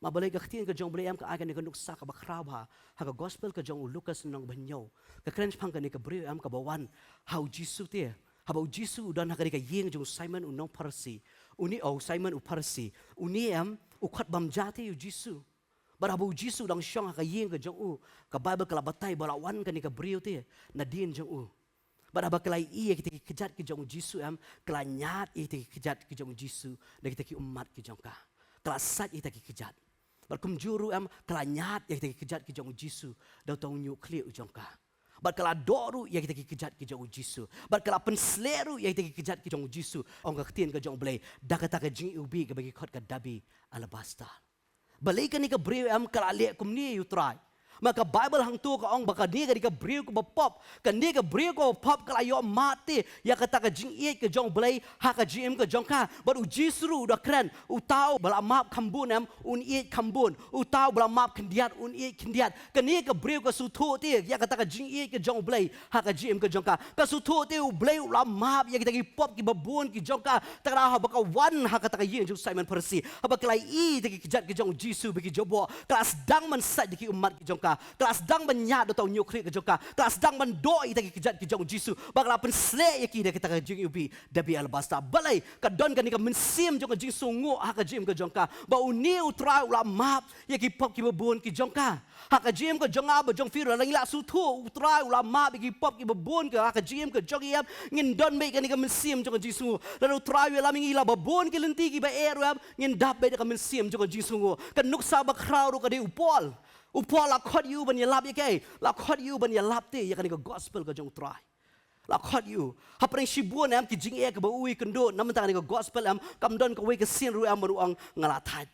Ma balei? Ka ktien ka jong U Blei em ka ai kane ka nuksa kaba khraw bha ha ka gospel ka jong u Lukas lynnong ba hynñiew. Ka kren shaphang kane ka briew em kaba wan ha u Jisu te. Haba u Jisu u don ha kane ka ïing jong u Simon u nong Pharisi. Une, oh, u Simon u Pharisi. Une em u khot bam ja te ïa u Jisu. Bad haba u Jisu u dang shong ha ka ïing ka jong u, ka Baibl ka la batai ba la wan kane ka briew te nadien jong u. Bad haba ki la ïohi ïa kita ki kjat ki jong u Jisu em, ki la ñiad ïa kita ki kjat ki jong u Jisu na kita ki ummat ki jong ka. Ki la sait ïa kita ki kjat. Bad kumjuh ruh em, ki la ñiad ïa kita ki kjat ki jong u Jisu da uta u ñiuhkhlieh u jong ka. Bad ki la doh ruh ïa kita ki kjat ki jong u Jisu. Bad ki la pynsleh ruh ïa kita ki kjat ki jong u Jisu, ong ka ktien ka jong U Blei, da kata ka jingiwbih kaba ki khot ka dabi alabasta. Balei kane ka briew em ka la leh kumne ïa u Trai? Ma ka Baibl hangto ka ong ba kane ka dei ka briew kaba pop. Kane ka briew kaba pop ka la ïoh mad te ïa kata ka jingïeit ka jong U Blei ha ka jingim ka jong ka. Bad u Jisu ruh u da kren, uta uba la map kham bun em, un ïeit kham bun. Uta uba la map khyndiat, un ïeit khyndiat. Kane ka briew ka sngewthuh te ïa kata ka jingïeit ka jong U Blei ha ka jingim ka jong ka. Ka sngewthuh te U Blei u la map ïa kita ki pop kiba bun ki jong ka. Te ka daw haba ka wan ha kata ka ïing jong u Simon Pharisi, haba ka la ïohi ïa kita ki kjat ki jong u Jisu ba ki jaboh, ka la sdang ban sait ïa ki ummat ki jong ka. Ka la sdang ban ñiad da uta u ñiuhkhlieh ka jong ka. Ka la sdang ban doh ïa kita ki kjat ki jong u Jisu. Bad ka la pynsleh ïa ki da kata ka jingiwbih dabi alabasta. Balei? Ka don kane ka mynsiem jong ka jingsngewnguh ha ka jingim ka jong ka, ba une U Trai u la map ïa ki pop kiba bun ki jong ka. Ha ka jingim ka jong nga bad jong phi ruh, lada ngi la sngewthuh U Trai u la map ïa ki pop kiba bun ka ha ka jingim ka jong ngi em, ngin don beit kane ka mynsiem jong ka jingsngewnguh. Lada U Trai u ïalam ïa ngi la ba bun ki lynti kiba eh ruh em, ngin dap beit da ka mynsiem jong ka jingsngewnguh. Ka nuksa ba khraw ruh ka dei u Paul. U Paul la khot ïa u ban ïalap ïa kaei? La khot ïa u ban ïalap te ïa kane ka gospel ka jong U Trai. La khot ïa u. Hapdeng shibun em ki jingeh kaba u ïakynduh na bynta kane ka gospel em, kam don kawei ka sien ruh em ba u ong nga la thait.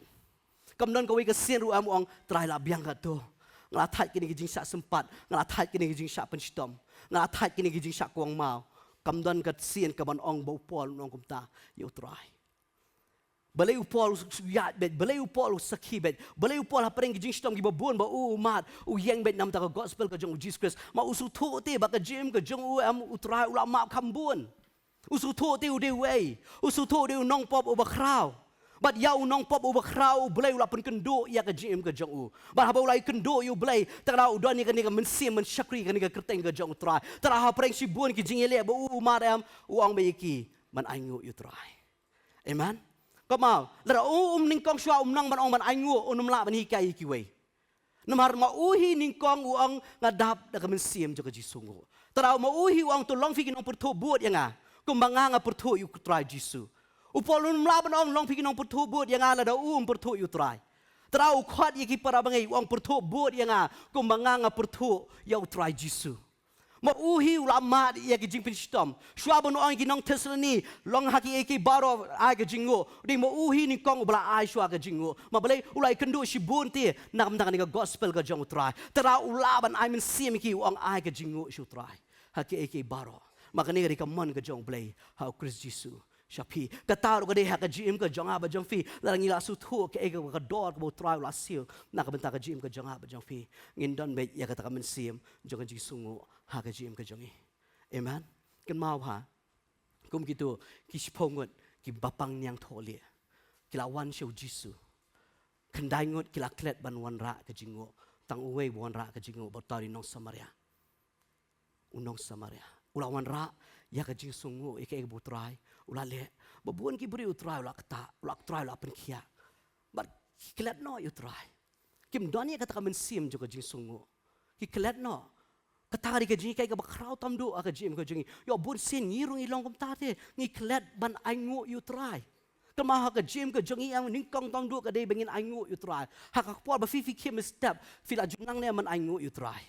Kam don kawei ka sien ruh em u ong Trai la biang katto. Nga la thait kine ki jingshah sympat, nga la thait kine ki jingshah pynshitom, nga la thait kine ki jingshah kawang maw. Kam don ka sien kaban ong ba u Paul un ong kumta ïa U Trai. Balei u Paul u ïaid beit? Balei u Paul u sakhi beit? Balei u Paul hapdeng ki jingshitom kiba bun ba u u mad, u ïeng beit na bynta ka gospel ka jong u Jisu Khrist? Ma u sngewthuh te ba ka jingim ka jong u em, U Trai u la map kham bun. U sngewthuh te u dei uei? U sngewthuh u dei u nongpop uba khraw. Bad ïa u nongpop uba khraw, u Blei u la pynkynduh ïa ka jingim ka jong u. Bad haba u la ïakynduh ïa u Blei, te kata u don ïa kane ka mynsiem ban shakri kane ka kyrteng ka jong u Trai. Te hapdeng shibun ki jingïaleh ba u mad em, u ong beit ïa ki ban ainguh ïa u Trai. Amen. Kumno, lada u um nyngkong shuwa um nang ban ong ban ainguh, um lah ban hikai ïa kiwei. Namar ma u hi nyngkong u ong nga dap da ka mynsiem jong ka jingsngewnguh. Te ma u hi u ong to long phi ki nongpyrthuh bud ïa nga, kumba nga nga pyrthuh ïa u Trai Jisu. U Paul um lah ban ong long phi ki nongpyrthuh bud ïa nga lada u um pyrthuh ïa u Trai. Te u khot ïa ki para bangeit u ong pyrthuh bud ïa nga, kumba nga nga pyrthuh ïa u Trai Jisu. Ma u hi u la mad ïa ki jingpynshitom. Shuwa ban ong ïa ki nong Thessaloni, long ha kiei kiei baroh ai ka jingnguh. Dei ma u hi nyngkong uba la ai shuwa ka jingnguh. Ma balei u la ïakynduh shibun te, na ka bynta kane ka gospel ka jong u Trai. Te u lah ban ai mynsiem ïa ki u ong ai ka jingnguh sha u Trai. Ha kiei kiei baroh. Ma kane ka dei ka mon ka jong u Blei, ha u Khrist Jisu. Sha phi. Kata ruh ka dei ha ka jingim ka jong nga bad jong phi. Lada ngi la sngewthuh kaei kaba ka dor kaba u Trai u la siew. Na ka bynta ka jingim ka jong nga bad jong phi. Ngin don beit ïa kata ka mynsiem jong ka jingsngewnguh ha ka jingim ka jong ngi. Amen. Kynmaw ha. Kum kito, ki shiphew ngut, kiba pang niangthohlieh. Ki la wan sha u Jisu. Khyndai ngut ki la klet ban wanrah ka jingnguh. Tang uwei ba wanrah ka jingnguh, ba u dei u nong Samaria. U nong Samaria. U la wanrah ïa ka jingsngewnguh, ïa kaei kaba u Trai u la leh. Ba bun ki briew u Trai u la ktah, u la, u Trai u la pynkhiah. Bad ki klet noh ïa u Trai. Kim don ïa kata ka mynsiem jong ka jingsngewnguh. Ki klet noh. Kata ka dei ka jinghikai kaba khraw tam duh ha ka jingim ka jong ngi. Ïoh bun sien ngi ruh ngi long kumta te. Ngi klet ban ainguh ïa u Trai. Kynmaw ha ka jingim ka jong ngi ïa nyngkong tam duh ka dei ba ngin ainguh ïa u Trai. Ha ka por ba phi phi khie mynstep. Phi la ju nang ne em ban ainguh ïa u Trai.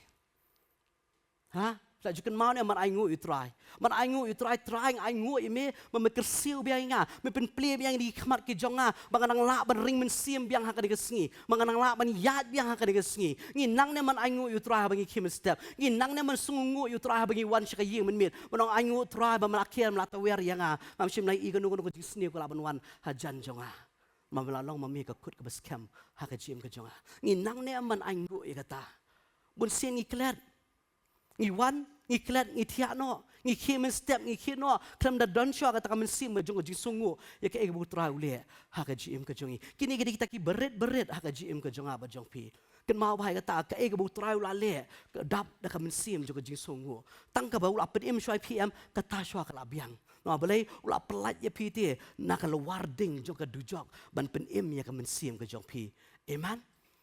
Ha? Phi la ju kynmaw ne em ban ainguh ïa u Trai. Ban ainguh ïa u Trai, Trai nga ainguh ïa me, ba me kyrsiew biang ïa nga, me pynplie biang ïa ki khmat ki jong nga, ba nga nang lah ban ring mynsiem biang ha kane ka sngi, ba nga nang lah ban ïaid biang ha kane ka sngi. Ngi nang ne em ban ainguh ïa u Trai haba ngi khie mynstep. Ngi nang ne em ban sngewnguh ïa u Trai haba ngi wan sha ka ïing mynmiet. Ban ong ainguh Trai ba me la khie, me la tawiar ïa nga. Ngam shym la ïohi kano kano ka jingsniew ka lah ban wan hajan jong nga. Ma me la long ma me ka kut kaba skhem ha ka jingim ka jong nga. Ngi nang ne em ban ainguh ïa kata. Bun sien ngi klet. Ngi wan, ngi klet, ngi thiah noh, ngi khie mynstep, ngi khie noh, khlem da don shuwa kata ka mynsiem jong ka jingsngewnguh, ïa kaei kaba u Trai u leh, ha ka jingim ka jong ngi. Kine ki dei kita ki barit barit, ha ka jingim ka jong nga bad jong phi. Kynmaw bha ïa kata, kaei kaba u Trai u la leh, ka dap da ka mynsiem jong ka jingsngewnguh. Tang kaba u la pynim shuwa ïa phi em, kata shuwa ka la biang. Namar balei, u la pyllait ïa phi te, na ka lawar ding jong ka dujok, ban pynim ïa ka mynsiem ka jong phi. Amen.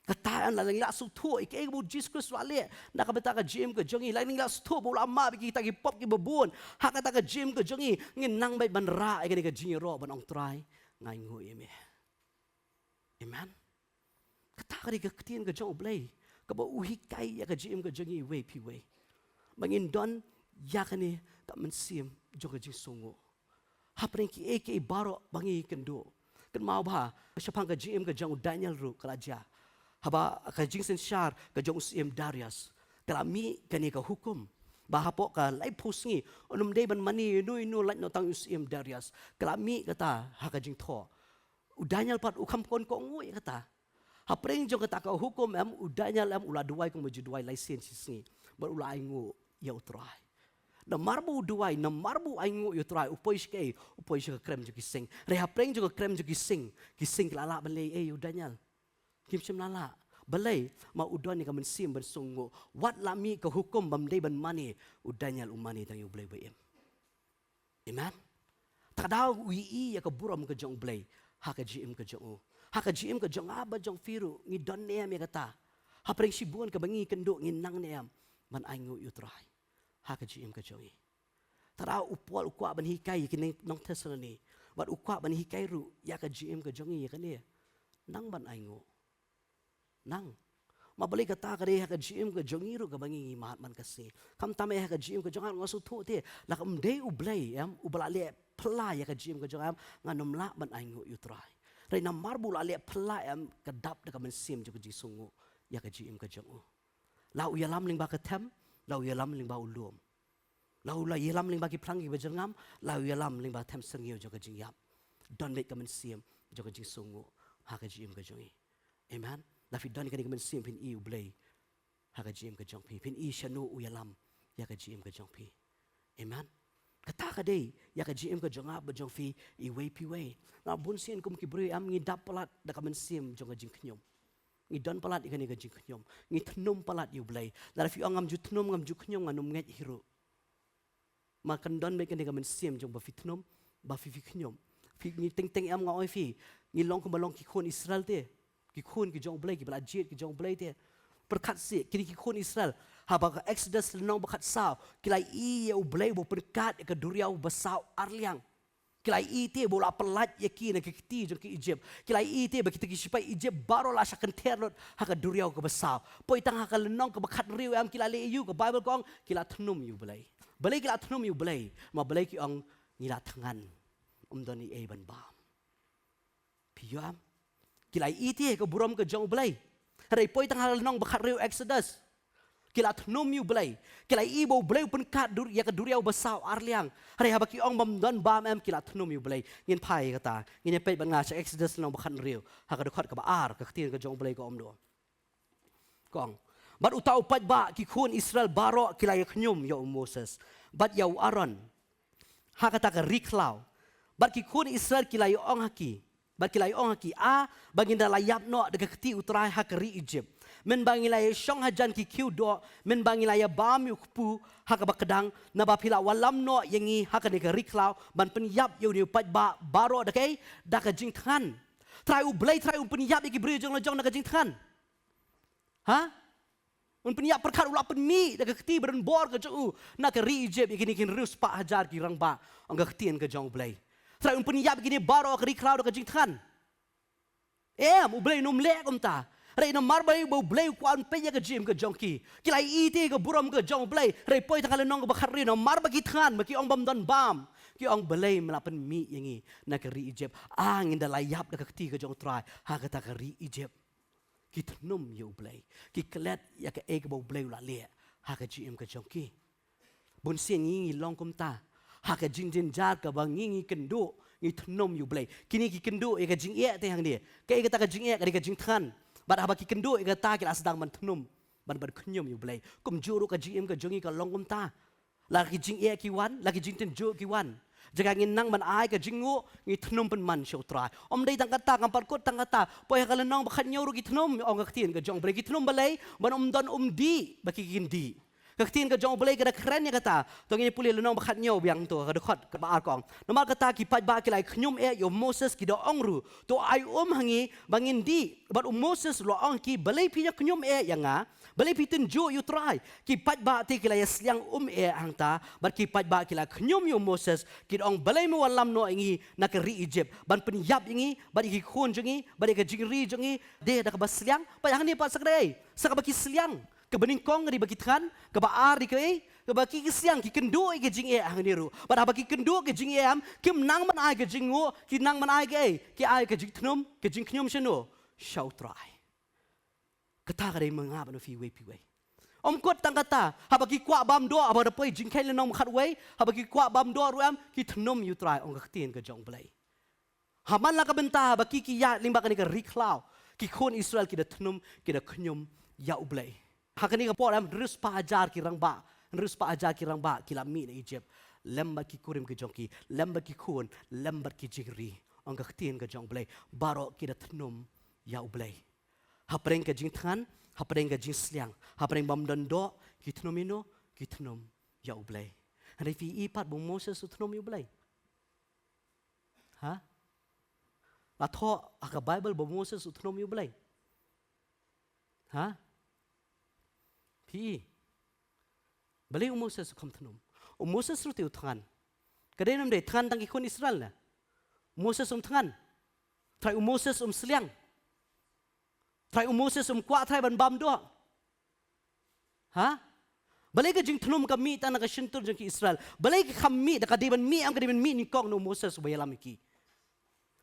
Kata em lada ngi la sngewthuh ïa kaei kaba u Jisu Khrist u la leh na ka bynta ka jingim ka jong ngi, lada ngi la sngewthuh ba u la map ïa kita ki pop kiba bun ha kata ka jingim ka jong ngi, ngin nang beit ban rah ïa kane ka jingïaroh ban ong Trai nga ainguh ïa me. Amen. Kata ka dei ka ktien ka jong U Blei kaba u hikai ïa ka jingim ka jong ngi iwei pa iwei ba ngin don ïa kane ka mynsiem jong ka jingsngewnguh. Hapdeng kiei kiei baroh ba ngi kynduh. Kynmaw bha, shaphang ka jingim ka jong u Daniel ruh ka la jia. Haba ka jingsynshar ka jong u syiem Darius ka la mih kane ka hukum ba hapoh ka laiphew sngi un ym dei ban mane ïano ïano lait noh tang u syiem Darius. Ka la mih kata ha ka jingthoh. U Daniel pat u kham kon kohnguh ïa kata. Hapdeng jong kata ka hukum em, u Daniel em u la duwai kumba ju duwai lai sien shi sngi. Bad u la ainguh ïa U Trai. Namar ba u duwai, namar ba u ainguh ïa U Trai, u poi sha kaei, u poi sha ka krem jong ki sing. Hynrei hapdeng jong ka krem jong ki sing, ki sing ki la lah ban leh ei ïa u Daniel? Kim shym la lah. Balei? Namar u don ïa ka mynsiem ban sngewnguh. Wat la mih ka hukum bym dei ban mane, u Daniel u mane tang ïa U Blei ba im. Amen. Te ka daw u ïohi ïa ka burom ka jong U Blei ha ka jingim ka jong u. Ha ka jingim ka jong nga bad jong phi ruh ngi don ne em ïa kata? Hapdeng shibun kaba ngi kynduh ngi nang ne em ban ainguh ïa U Trai ha ka jingim ka jong ngi? Te ka daw u Paul u kwah ban hikai ïa ki nong Thessaloni bad u kwah ban hikai ruh ïa ka jingim ka jong ngi ïa kane. Nang ban ainguh. Nang. Namar balei? Kata ka dei ha ka jingim ka jong ngi ruh kaba ngi mad man ka sngi. Khamtam eh ha ka jingim ka jong nga ruh nga sngewthuh te, lada ym dei U Blei em uba la leh phylla ïa ka jingim ka jong nga em, ngan ym lah ban ainguh ïa U Trai. Hynrei namar ba u la leh phylla em, ka dap da ka mynsiem jong ka jingsngewnguh ïa ka jingim ka jong u. La u ïalam lyngba ka them, la u ïalam lyngba u lum. La u la ïalam lyngba ki phlang kiba jyrngam, la u ïalam lyngba ka them syrngiew jong ka jingïap. Don beit ka mynsiem jong ka jingsngewnguh ha ka jingim ka jong ngi. Amen. Lada phi don kane ka mynsiem phin ïohi U Blei ha ka jingim ka jong phi. Phin ïohi shano u ïalam ïa ka jingim ka jong phi. Amen. Kata ka dei ïa ka jingim ka jong nga bad jong phi iwei pa iwei. Namar bunsien kum ki briew em ngi dap palat da ka mynsiem jong ka jingkhñium. Ngi don palat ïa kane ka jingkhñium. Ngi thnum palat ïa U Blei. Lada phi ong ngam ju thnum, ngam ju khñium, ngan ym ngeit hi ruh. Ma kan don beit kane ka mynsiem jong ba phi thnum, ba phi phi khñium. Phi ngi teng teng em nga ong ïa phi. Ngi long kumba long ki khun Israel te. Ki khun ki jong U Blei, kiba la jied ki jong U Blei te. Pyrkhat seh, kine ki khun Israel. Haba ka Exodus lynnong ba khatsaw, ki la ïohi ïa U Blei uba pynkhat ïa ka duriaw basaw arliang. Ki la ïohi te ba u la pyllait ïa ki na ki kti jong ki Egypt. Ki la ïohi te ba kita ki shipai Egypt baroh la shah kynther lut ha ka duriaw kaba saw. Poi tang ha ka lynnong kaba khathynriew em ki la leh aïu, ka Bible ka ong ki la thnum ïa U Blei. Balei ki la thnum ïa U Blei? Ma balei ki ong ngi la thngan. Ym don ei ei ban bam. Phi ïohi em? Ki la ïohi te ka burom ka jong U Blei. Hynrei poi tang ha lynnong ba khathynriew Exodus. Ki la thnum ïa U Blei. Ki la ïohi ba U Blei u pynkhat dur ïa ka duriaw basaw arliang. Hynrei haba ki ong bym don bam em ki la thnum ïa U Blei. Ngin phai kata. Ngin ïa peit bad nga sha Exodus lynnong ba khathynriew. Ha ka dkhot kaba ar ka ktien ka jong U Blei ka ong kumno. Ka ong. Bad uta u paidbah ki khun Israel baroh ki la ïa khñium ïa u Moses. Bad ïa u Aaron. Ha kata ka ri khlaw. Bad ki khun Israel ki la ïa ong ha ki. Bad ki la ïa ong ha ki, a, ba ngin da la ïap noh da ka kti U Trai ha ka ri Egypt. Mynba ngi la ïa shong hajan ki khiew doh, mynba ngi la ïa bam ïa u kpu ha kaba kdang, naba phi la wallam noh ïa ngi ha kane ka ri khlaw, ban pynïap ïa une u paidbah baroh da kaei, da ka jingthngan. Trai U Blei, Trai un pynïap ïa ki briew jong la jong da ka jingthngan. Ha? Un pynïap, pyrkhat u la pynmih da ka kti ba donbor ka jong u na ka ri Egypt ïa kine ki hynriew spah hajar ki rangbah, ong ka ktien ka jong U Blei. Trai un pynïap ïa kine baroh ka ri khlaw da ka jingthngan. Em, U Blei un ym leh kumta. Hynrei namar ba U Blei u kwah un peit ïa ka jingim ka jong ki. Ki la ïohi te ka burom ka jong U Blei. Hynrei poi tang ha lynnong kaba khathynriew namar ba ki thngan, ba ki ong bym don bam. Ki ong balei me la pynmih ïa ngi na ka ri Egypt. A, ngin da la ïap da ka kti ka jong U Trai ha kata ka ri Egypt. Ki thnum ïa U Blei. Ki klet ïa kaei kaba U Blei u la leh ha ka jingim ka jong ki. Bunsien ngi ngi long kumta. Ha ka jingjynjar kaba ngi ngi kynduh, ngi thnum ïa U Blei. Kine ki kynduh ïa ka jingeh te hangne. Kaei kata ka jingeh, ka dei ka jingthngan. Bad haba ki kynduh ïa kata ki la sdang ban thnum, ban ban khñium ïa U Blei. Kumjuh ruh ka jingim ka jong ngi ka long kumta. La ki jingeh ki wan, la ki jingtynjuh ki wan. Jaka ngin nang ban ai ka jingnguh, ngi thnum pynman sha U Trai. Ym dei tang kata, ngam pat kut tang kata. Poi ha ka lynnong ba khathynñiew ruh ki thnum, ong ka ktien ka jong U Blei, ki thnum balei, ban ym don um dih ba ki kin dih. Ka ktien ka jong U Blei ka da kren ïa kata. To ngin pule lynnong ba khathynñiew biang to, ka dkhot kaba ar ka ong. Namar kata ki paidbah ki la ïa khñium eh ïa u Moses, ki da ong ruh, to ai um ha ngi ba ngin dih. Bad u Moses u la ong ha ki, balei phi ïa khñium eh ïa nga? Balei phi tynjuh ïa U Trai? Ki paidbah te ki la ïa sliang um eh hangta, bad ki paidbah ki la khñium ïa u Moses, ki da ong, balei me wallam noh ïa ngi na ka ri Egypt, ban pynïap ïa ngi, bad ïa ki khun jong ngi, bad ïa ka jingri jong ngi, de da kaba sliang, bad hangne pat sa ka dei, sa kaba ki sliang, kaba nyngkong ka dei ba ki thngan, kaba ar dei kaei, kaba ki ki sliang, ki kynduh ïa ka jingeh hangne ruh. Bad haba ki kynduh ka jingeh em, kim nang ban ai ka jingnguh, ki nang ban ai kaei, ki ai ka jingthnum, ka jingkhñium shano, sha U Trai. Kata ka dei ma nga bad ma phi iwei pa iwei. Ym kut tang kata, haba ki kwah bam doh, haba da poi Jingkheiñ lynnong khatwei, haba ki kwah bam doh ruh em, ki thnum ïa U Trai, ong ka ktien ka jong U Blei. Ha man la ka bynta, haba ki ki ïaid lyngba kane ka ri khlaw, ki khun Israel ki da thnum, ki da khñium ïa U Blei. Ha kane ka por em, hynriew spah hajar ki rangbah, hynriew spah hajar ki rangbah, ki la mih na Egypt. Lem bad ki kurim ki jong ki, lem bad ki khun, lem bad ki jingri. Ong ka ktien ka jong U Blei, baroh ki da thnum ïa U Blei. Hapdeng ka jingthngan, hapdeng ka jingsliang, hapdeng bym don doh, ki thnum ïano, ki thnum ïa U Blei. Hynrei phi i pat ba u Moses u thnum ïa U Blei? Ha? La thoh ha ka Bible ba u Moses u thnum ïa U Blei? Ha? Phi i? Balei u Moses u kham thnum? U Moses ruh te u thngan. Ka dei ne ym dei, thngan tang ki khun Israel ne? U Moses um thngan. Trai u Moses um sliang. Trai u Moses um kwah trai ban bam doh. Ha? Balei ka jingthnum ka mih tang na ka shyntur jong ki Israel? Balei ka kham mih, da ka dei ban mih, em ka dei ban mih nyngkong na u Moses uba ïalam ïa ki.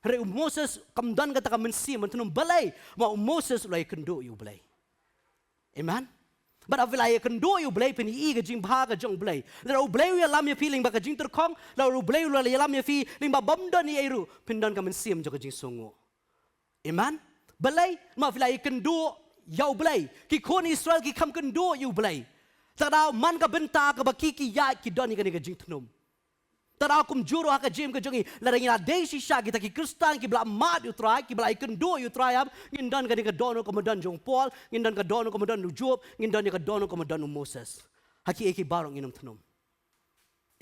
Hynrei u Moses kam don kata ka mynsiem ban thnum, balei? Ma u Moses u la ïakynduh ïa U Blei. Amen. Bad haba phi la ïakynduh ïa U Blei phin i ka jingbha ka jong U Blei. Lada U Blei u ïalam ïa phi lyngba ka jingtyrkhong, lada U Blei u la ïalam ïa phi lyngba bym don ei ei ruh, phin don ka mynsiem jong ka jingsngewnguh. Amen. Balei? Ma phi la ïakynduh ïa U Blei. Ki khun Israel ki kham kynduh ïa U Blei. Te da man ka bynta kaba ki ki ïaid ki don ïa kane ka jingthnum. Tang kumjuh ruh ha ka jingim ka jong ngi, lada ngi la dei shisha kita ki Khristan kiba la mad ïa u Trai, kiba la ïakynduh ïa u Trai, em, ngin don kane ka dohnud kaba don jong u Paul, ngin don ka dohnud kaba don u Job, ngin don ïa ka dohnud kaba don u Moses. Ha kiei kiei baroh ngin ym thnum.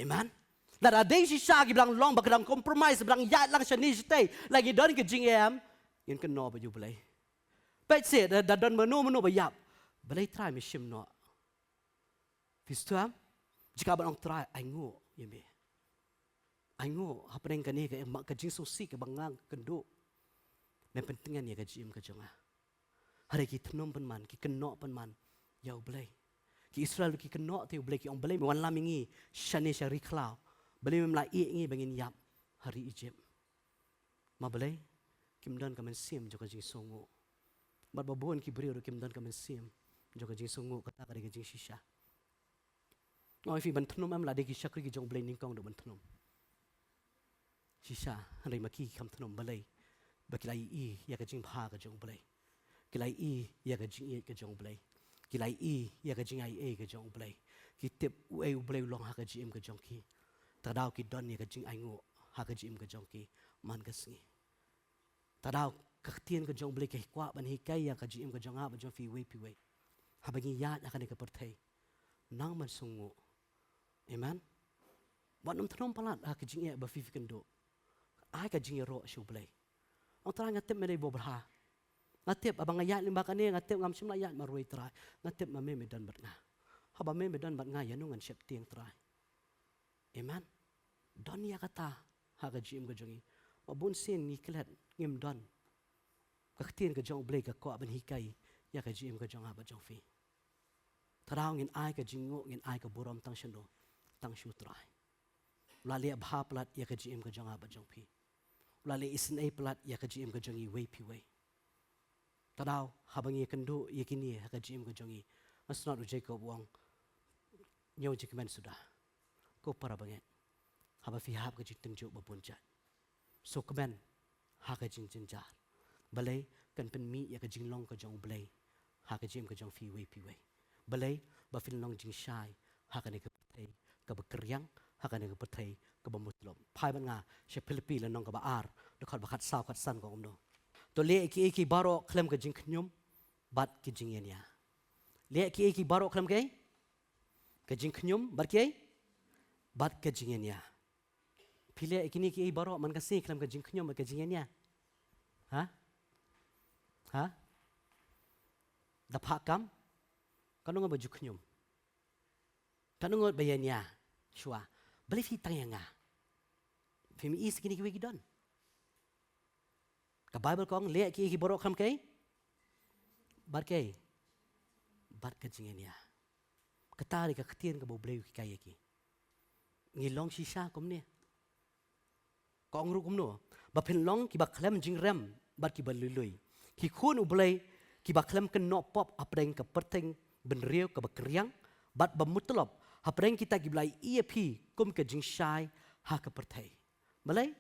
Amen. Lada dei shisha kiba la long ba ka dang compromise, ba la ïaid lang shane shatei, la ngi don ka jingim, ngin kynnoh bad ïa u Blei. Peit seh, da, da don mano mano ba ïap, Blei Trai, me shim noh. Phi sngewthuh? Jaka ban ong, Trai, ainguh ïa me. Ainguh hapdeng kane ka, ka jingsngewsih kaba nga kynduh. Me pyntngen ïa ka jingim ka jong nga. Hynrei ki thnum pynban, ki kynnoh pynban ïa u Blei. Ki Israel ki kynnoh te u Blei, ki ong, Blei, me wanlam ïa ngi shane sha ri khlaw. Blei, mem la ïeh ïa ngi ba ngin ïap ha ri Egypt. Ma Blei, kim don ka mynsiem jong ka jingsngewnguh. Bad ba bun ki briew ruh kim don ka mynsiem jong ka jingsngewnguh, kata ka dei ka jingshisha. Nga ong ïa phi, ban thnum em, la dei ki shakri ki jong u Blei nyngkong dei ban thnum. Shisha, hynrei ma ki kham thnum, balei? Ba ki la ïohi ïa ka jingbha ka jong u Blei. Ki la ïohi ïa ka jingïeit ka jong u Blei. Ki la ïohi ïa ka jingaiei ka jong u Blei. Ki tip uei u Blei u long ha ka jingim ka jong ki. Te daw ki don ïa ka jingainguh ha ka jingim ka jong ki man ka sngi. Te daw ka ktien ka jong u Blei ka kwah ban hikai ïa ka jingim ka jong nga bad jong phi iwei pa iwei. Haba ngi ïaid ha kane ka pyrthei, nang ban sngewnguh. Amen. Wat nym thnum palat ha ka jingeh ba phi phi kynduh. Ai ka jingïaroh sha u Blei. Ong, Trai, nga tip me dei uba bha. Nga tip haba nga ïaid lyngba kane, nga tip ngam shym la ïaid marwei, Trai. Nga tip ma me me don bad nga. Haba me me don bad nga, ïano ngan sheptieng, Trai? Amen. Don ïa kata ha ka jingim ka jong ngi. Ba bun sien ngi klet, ngim don. Ka ktien ka jong u Blei ka kwah ban hikai ïa ka jingim ka jong nga bad jong phi. Te daw ngin ai ka jingnguh, ngin ai ka burom tang shano? Tang sha u Trai. U la leh bha palat ïa ka jingim ka jong nga bad jong phi. U la leh isynei palat ïa ka jingim ka jong ngi iwei pa iwei. Te daw haba ngi ïakynduh ïa kine ha ka jingim ka jong ngi, nga sngewthuh u Jakob u ong, ñiew jingkmen suda, ko para bangeit, haba phi hap ka jingtynjuh ba bun jait. Sngewkmen ha ka jingjynjar. Balei? Kan pynmih ïa ka jinglong ka jong u Blei ha ka jingim ka jong phi iwei pa iwei. Balei? Ba phin long jingshai ha kane ka pyrthei kaba kyrïang, ha kane ka pyrthei kaba mutlop. Phai bad nga sha Philippi lynnong kaba ar, dkhot ba khatsaw khatsan, ka ong kumno? To leh kiei kiei baroh khlem ka jingkhñium bad ka jingïania. Leh kiei kiei baroh khlem kaei? Ka jingkhñium bad kaei? Bad ka jingïania. Phi leh ïa kine kiei baroh man ka sngi khlem ka jingkhñium bad ka jingïania? Ha? Ha? Da phah kam? Katno ngut ba ju khñium? Katno ngut ba ïania shuwa? Balei phi tang ïa nga? Phim ïohi seh kine kiwei ki don? Ka Baibl ka ong, leh kiei kiei baroh khlem kaei? Bad kaei? Bad ka jingïania. Kata dei ka ktien kaba u Blei u hikai ïa ki. Ngi long shisha kumne. Ka ong ruh kumno? Ba phin long kiba khlem jingrem bad kiba lui lui, ki khun u Blei kiba khlem kynnoh pop hapdeng ka pyrthei bynriew kaba kyrïang bad ba mutlop, hapdeng kita kiba la ïohi ïa phi kum ka jingshai ha ka pyrthei. Balei?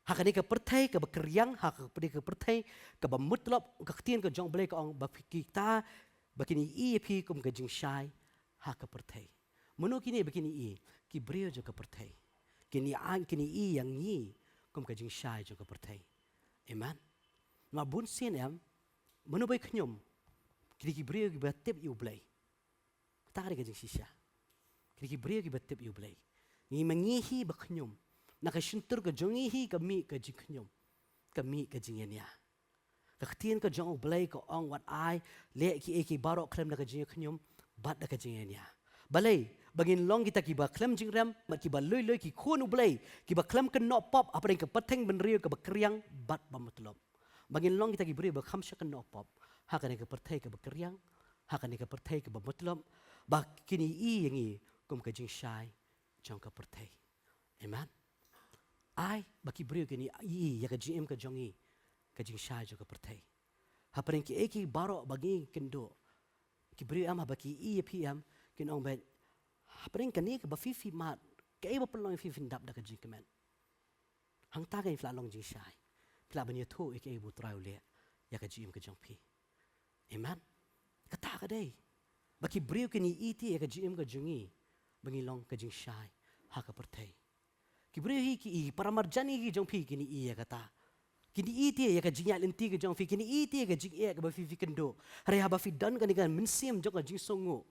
Ha kane ka pyrthei kaba kyrïang, ha kane ka pyrthei kaba mutlop, ka ktien ka jong u Blei ka ong ba phi, kita, ba kin ïohi ïa phi kum ka jingshai ha ka pyrthei. Mano kine ba kin ïohi? Ki briew jong ka pyrthei. Kin ïohi, kin ïohi ïa ngi kum ka jingshai jong ka pyrthei. Amen. Namar bun sien em, mano ba khñium? Kine ki briew kiba tip ïa u Blei. Kata ka dei ka jingshisha. Kine ki briew kiba tip ïa u Blei. Ngi ma ngi hi ba khñium. Na ka shyntur ka jong ngi hi ka mih ka jingkhñium, ka mih ka jingïania. Ka ktien ka jong u Blei ka ong, wat ai, leh kiei kiei baroh khlem da ka jingkhñium bad da ka jingïania. Balei? Ba ngin long kita kiba khlem jingrem bad kiba lui lui, ki khun u Blei kiba khlem kynnoh pop hapdeng ka pyrthei bynriew kaba kyrïang bad ba mutlop. Ba ngin long kita ki briew ba kham shah kynnoh pop ha kane ka pyrthei kaba kyrïang, ha kane ka pyrthei kaba mutlop, ba kin ïohi ïa ngi kum ka jingshai jong ka pyrthei. Amen. Ai ba ki briew kin ïohi ïa ka jingim ka jong ngi, ka jingshai jong ka pyrthei. Hapdeng kiei kiei baroh ba ngi kynduh, ki briew em, haba ki ïohi ïa phi em, kin ong beit, hapdeng kane kaba phi phi mad, kaei ba pynlong ïa phi phin dap da ka jingkmen? Hangta kein phi lah long jingshai. Phi lah ban ïathuh ïa kaei ba u Trai u leh ïa ka jingim ka jong phi. Amen. Kata ka dei. Ba ki briew kin ïohi ïa ka jingim ka jong ngi, ba ngi long ka jingshai ha ka pyrthei. Ki briew hi ki i, para marjan hi ki jong phi kin i ïa kata. Kin i te ïa ka jingïaid lynti ka jong phi, kin i te ïa ka jingeh kaba phi phi kynduh. Hynrei haba phi don kane ka mynsiem jong ka jingsngewnguh,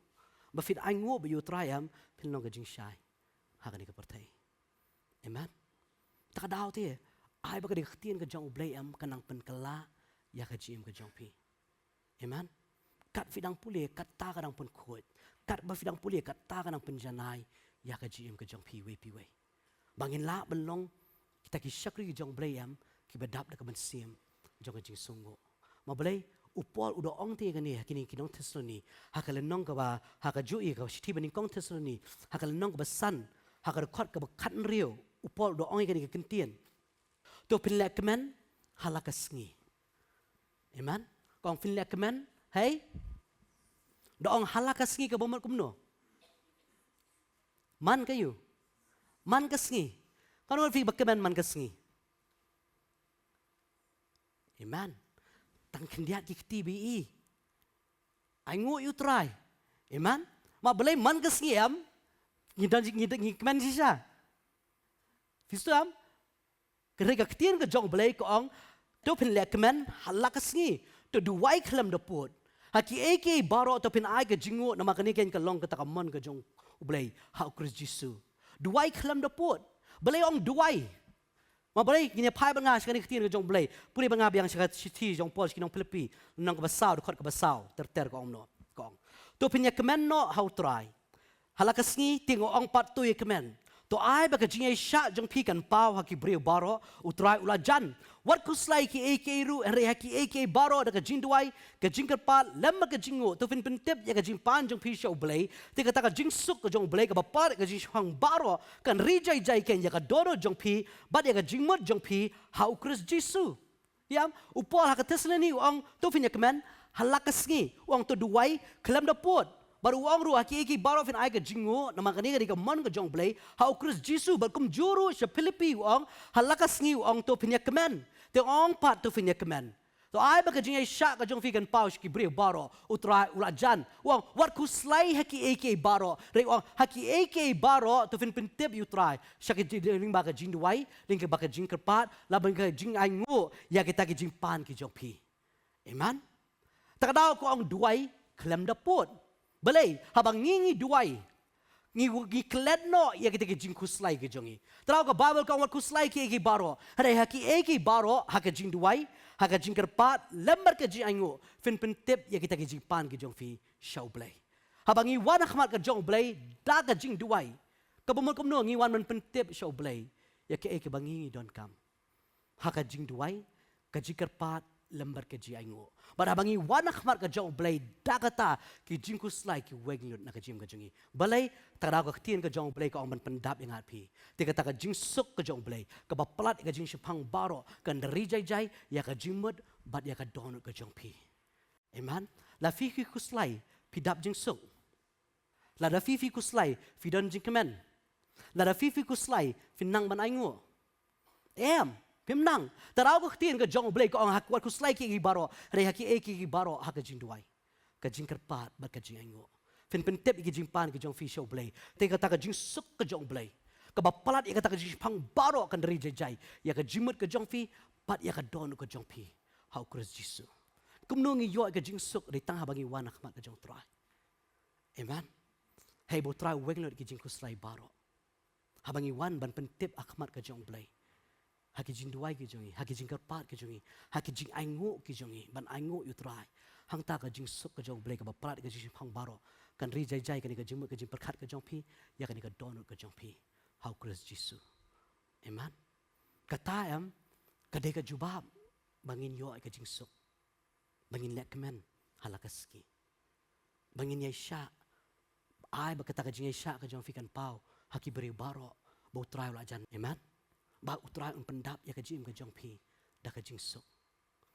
ba phin ainguh bad ïa U Trai em, phin long ka jingshai ha kane ka pyrthei. Amen. Ta ka daw te, ai ba kane ka ktien ka jong U Blei em ka nang pynkylla ïa ka jingim ka jong phi. Amen. Kat phi dang pule, katta ka dang pynkhuid. Kat ba phi dang pule, katta ka dang pynjanai ïa ka jingim ka jong phi iwei pa iwei. Ba ngin lah ban long kita ki shakri jong U Blei em, kiba dap da ka mynsiem jong ka jingsngewnguh. Ma balei, u Paul u da ong te kane ha kine ki nong Thessaloni, ha ka lynnong kaba, ha kajuh ïa ka shithi ba nyngkong Thessaloni, ha ka lynnong kaba san, ha ka dkhot kaba khathynriew, u Paul u da ong ïa kane ka kyntien. To phin leh kmen ha la ka sngi. Amen. Ka ong phin leh kmen, hei. Da ong ha la ka sngi kaba mut kumno? Man ka ïu. Man ka sngi. Katno ngut phi ba kmen man ka sngi? Amen. Tang khyndiat ki kti ba i. Ainguh ïa U Trai. Amen. Ma balei man ka sngi em, ngi don, ngi don, ngi kmen shisha. Phi sngewthuh em? Ka ri ka ktien ka jong U Blei ka ong, to phin leh kmen ha la ka sngi, to duwai khlem da pud. Ha kiei kiei baroh to phin ai ka jingnguh, namar kane ka long kata ka mon ka jong U Blei ha U Khrist Jisu. Duwai khlem da pud. Balei ong duwai? Ma balei ngin ïa phai bad nga sha kane ka ktien ka jong U Blei? Pule bad nga biang sha ka shithi jong u Paul sha ki nong Philippi, lynnong kaba saw, dkhot kaba saw ter ter, ka ong kumno? Ka ong, to phin ïa kmen noh ha U Trai ha la ka sngi, te nga ong pat, to ïa kmen. To ai ba ka jingïaishah jong phi kan paw ha ki briew baroh, U Trai u la jan. Wat khuslai kiei kiei ruh, hynrei ha kiei kiei baroh da ka jingduwai, ka jingkyrpad lem bad ka jingnguh, to phin pyntip ïa ka jingpan jong phi sha U Blei. Te kata ka jingsuk ka jong U Blei kaba palat ïa ka jingshemphang baroh kan ri jai jai kein ïa ka dohnud jong phi bad ïa ka jingmut jong phi ha U Khrist Jisu. Ïa, u Paul ha ka Thessaloni u ong, to phin ïa kmen ha la ka sngi. U ong to duwai khlem da pud. Bad u ong ruh ha kiei kiei baroh phin ai ka jingnguh, namar kane ka dei ka mon ka jong U Blei ha U Khrist Jisu. Bad kumjuh ruh sha Philippi u ong, ha la ka sngi u ong to phin ïa kmen. Te u ong pat to phin ïa kmen. To ai ba ka jingïaishah ka jong phi kan paw sha ki briew baroh, U Trai u la jan. U ong wat khuslai ha kiei kiei baroh, hynrei u ong ha kiei kiei baroh to phin pyntip ïa U Trai. Sha ka jing, lyngba ka jingduwai, lyngba ka jingkyrpad, lem bad ka jingainguh ïa kita ki jingpan ki jong phi. Amen. Ta ka daw ka ong duwai khlem da pud. Balei, haba ngi ngi duwai, ngi, ngi klet noh ïa kita ki jingkhuslai ki jong ngi. Te ka Baibl ka ong wat khuslai kiei kiei baroh. Hynrei ha kiei kiei baroh, ha ka jingduwai, ha ka jingkyrpad lem bad ka jingainguh, phin pyntip ïa kita ki jingpan ki jong phi sha U Blei. Haba ngi wan ha khmat ka jong U Blei da ka jingduwai, kaba mut kumno ngi wan ban pyntip sha U Blei ïa kaei kaba ngi ngi donkam? Ha ka jingduwai, ka jingkyrpad lem bad ka jingainguh. Bad haba ngi wan ha khmat ka jong U Blei da kata, ki jingkhuslai ki weng lut na ka jingim ka jong ngi. Balei? Ta ka daw ka ktien ka jong U Blei ka ong ban pyndap ïa nga bad phi. Te kata ka jingsuk ka jong U Blei kaba palat ïa ka jingshemphang baroh kan ri jai jai ïa ka jingmut bad ïa ka dohnud ka jong phi. Amen. Lada phi phi khuslai, phi dap jingsuk. Lada phi phi khuslai, phi don jingkmen. Lada phi phi khuslai, phin nang ban ainguh? Em, phim nang. Ta ka daw ka ktien ka jong U Blei ka ong wat khuslai kiei kiei baroh, hynrei ha kiei kiei baroh ha ka jingduwai, ka jingkyrpad bad ka jingainguh, phin pyntip ïa ki jingpan ki jong phi sha U Blei. Te kata ka jingsuk ka jong U Blei kaba palat ïa kata ka jingshemphang baroh kan ri jai jai ïa ka jingmut ka jong phi bad ïa ka dohnud ka jong phi ha U Khrist Jisu. Kumno ngi ïoh ïa ka jingsuk? Dei tang haba ngi wan ha khmat ka jong U Trai. Amen. Hei ba U Trai u weng lut ïa ki jingkhuslai baroh. Haba ngi wan ban pyntip ha khmat ka jong U Blei, ha ki jingduwai ki jong ngi, ha ki jingkyrpad ki jong ngi, ha ki jingainguh ki jong ngi, ban ainguh ïa U Trai, hangta ka jingsuk ka jong U Blei kaba palat ïa ka jingshemphang baroh kan ri jai jai kane ka jingmut ka jingpyrkhat ka jong phi ïa kane ka dohnud ka jong phi ha U Khrist Jisu. Amen. Kata em, ka dei ka jubab ba ngin ïoh ïa ka jingsuk, ba ngin leh kmen ha la ka sngi, ba ngin ïaishah. Ai ba kata ka jingïaishah ka jong phi kan paw ha ki briew baroh ba U Trai u la jan. Amen. Ba U Trai un pyndap ïa ka jingim ka jong phi da ka jingsuk.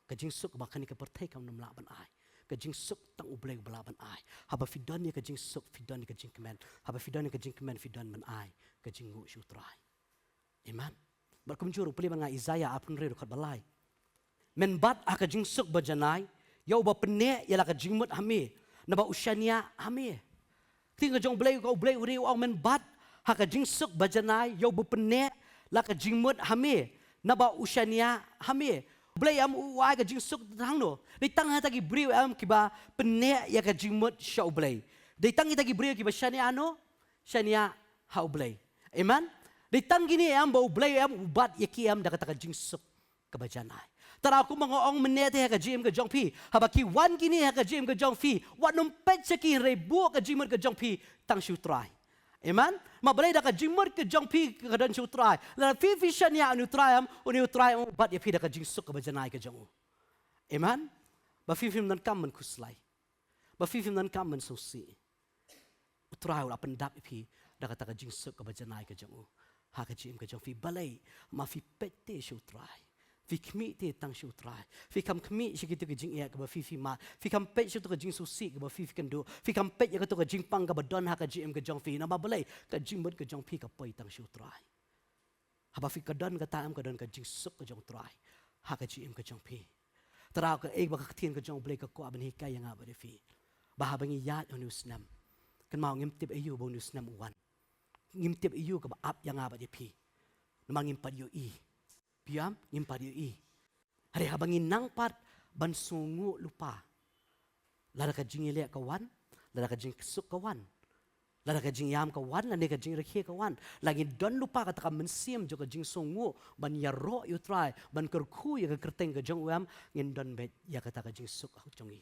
Ka jingsuk ba kane ka pyrthei kam nym lah ban ai. Ka jingsuk tang U Blei uba lah ban ai. Haba phi don ïa ka jingsuk, phi don ïa ka jingkmen. Haba phi don ïa ka jingkmen, phi don ban ai ka jingnguh sha U Trai. Amen. Bad kumjuh ruh pule bad nga Isaïah arphew hynriew dkhot ba lai. Men bat ha ka jingsuk ba janai ïa uba pynneh ïa la ka jingmut ha me, naba u shaniah ha me. Ktien ka jong U Blei, ka U Blei u ong men bat ha ka jingsuk ba janai ïa uba pynneh la ka jingmut ha me, naba u shaniah ha me. U Blei em u ai ka jingsuk tang no. Dei tang ha kita ki briew em kiba pynneh ïa ka jingmut sha u Blei. Dei tang kita ki briew kiba shaniah no, shaniah ha u Blei. Amen. Dei tang kine em ba u Blei em u bat ïa ki em da kata ka jingsuk kaba janai. Tara kumba nga ong mynne te ha ka jingim ka jong phi, haba ki wan kine ha ka jingim ka jong phi, wat nym peit sha ki, hynrei buh ka jingmut ka jong phi tang sha u Trai. Amen. Ma balei? Da ka jingmut ka jong phi ka don sha u Trai. Lada phi phi shaniah, une u Trai em, une u Trai em u bat ïa phi da ka jingsuk kaba janai ka jong u. Amen. Ba phi phim donkam ban khuslai, ba phi phim donkam ban sngewsih. U Trai u la pyndap ïa phi da kata ka jingsuk kaba janai ka jong u ha ka jingim ka jong phi. Balei? Ma phi peit te sha u Trai. Phi khmih te tang sha u Trai. Phi kham khmih sha kito ki jingeh kaba phi phi mad. Phi kham peit sha kato ka jingsngewsih kaba phi phi kynduh. Phi kham peit ïa kato ka jingpang kaba don ha ka jingim ka jong phi. Namar balei? Ka jingmut ka jong phi ka poi tang sha u Trai. Haba phi, ka don kata em, ka don ka jingsuk ka jong u Trai ha ka jingim ka jong phi. Tara kaei ba ka ktien ka jong u Blei ka kwah ban hikai ïa nga bad ïa phi, ba haba ngi ïaid ha une u snem, kynmaw, ngim tip aïu ba une u snem u wan. Ngim tip aïu kaba ap ïa nga bad ïa phi. Namar ngim pat ïohi. Phi ïam, ngim pat ïohi. Hynrei haba ngi nang pat ban sngewnguh lypa, lada ka jingïaleh ka wan, lada ka jingsuk ka wan, lada ka jingïam ka wan, lane ka jingrakhe ka wan, la ngin don lypa kata ka mynsiem jong ka jingsngewnguh ban ïaroh ïa u Trai, ban kyrkhu ïa ka kyrteng ka jong u em, ngin don beit ïa kata ka jingsuk ha u jong ngi.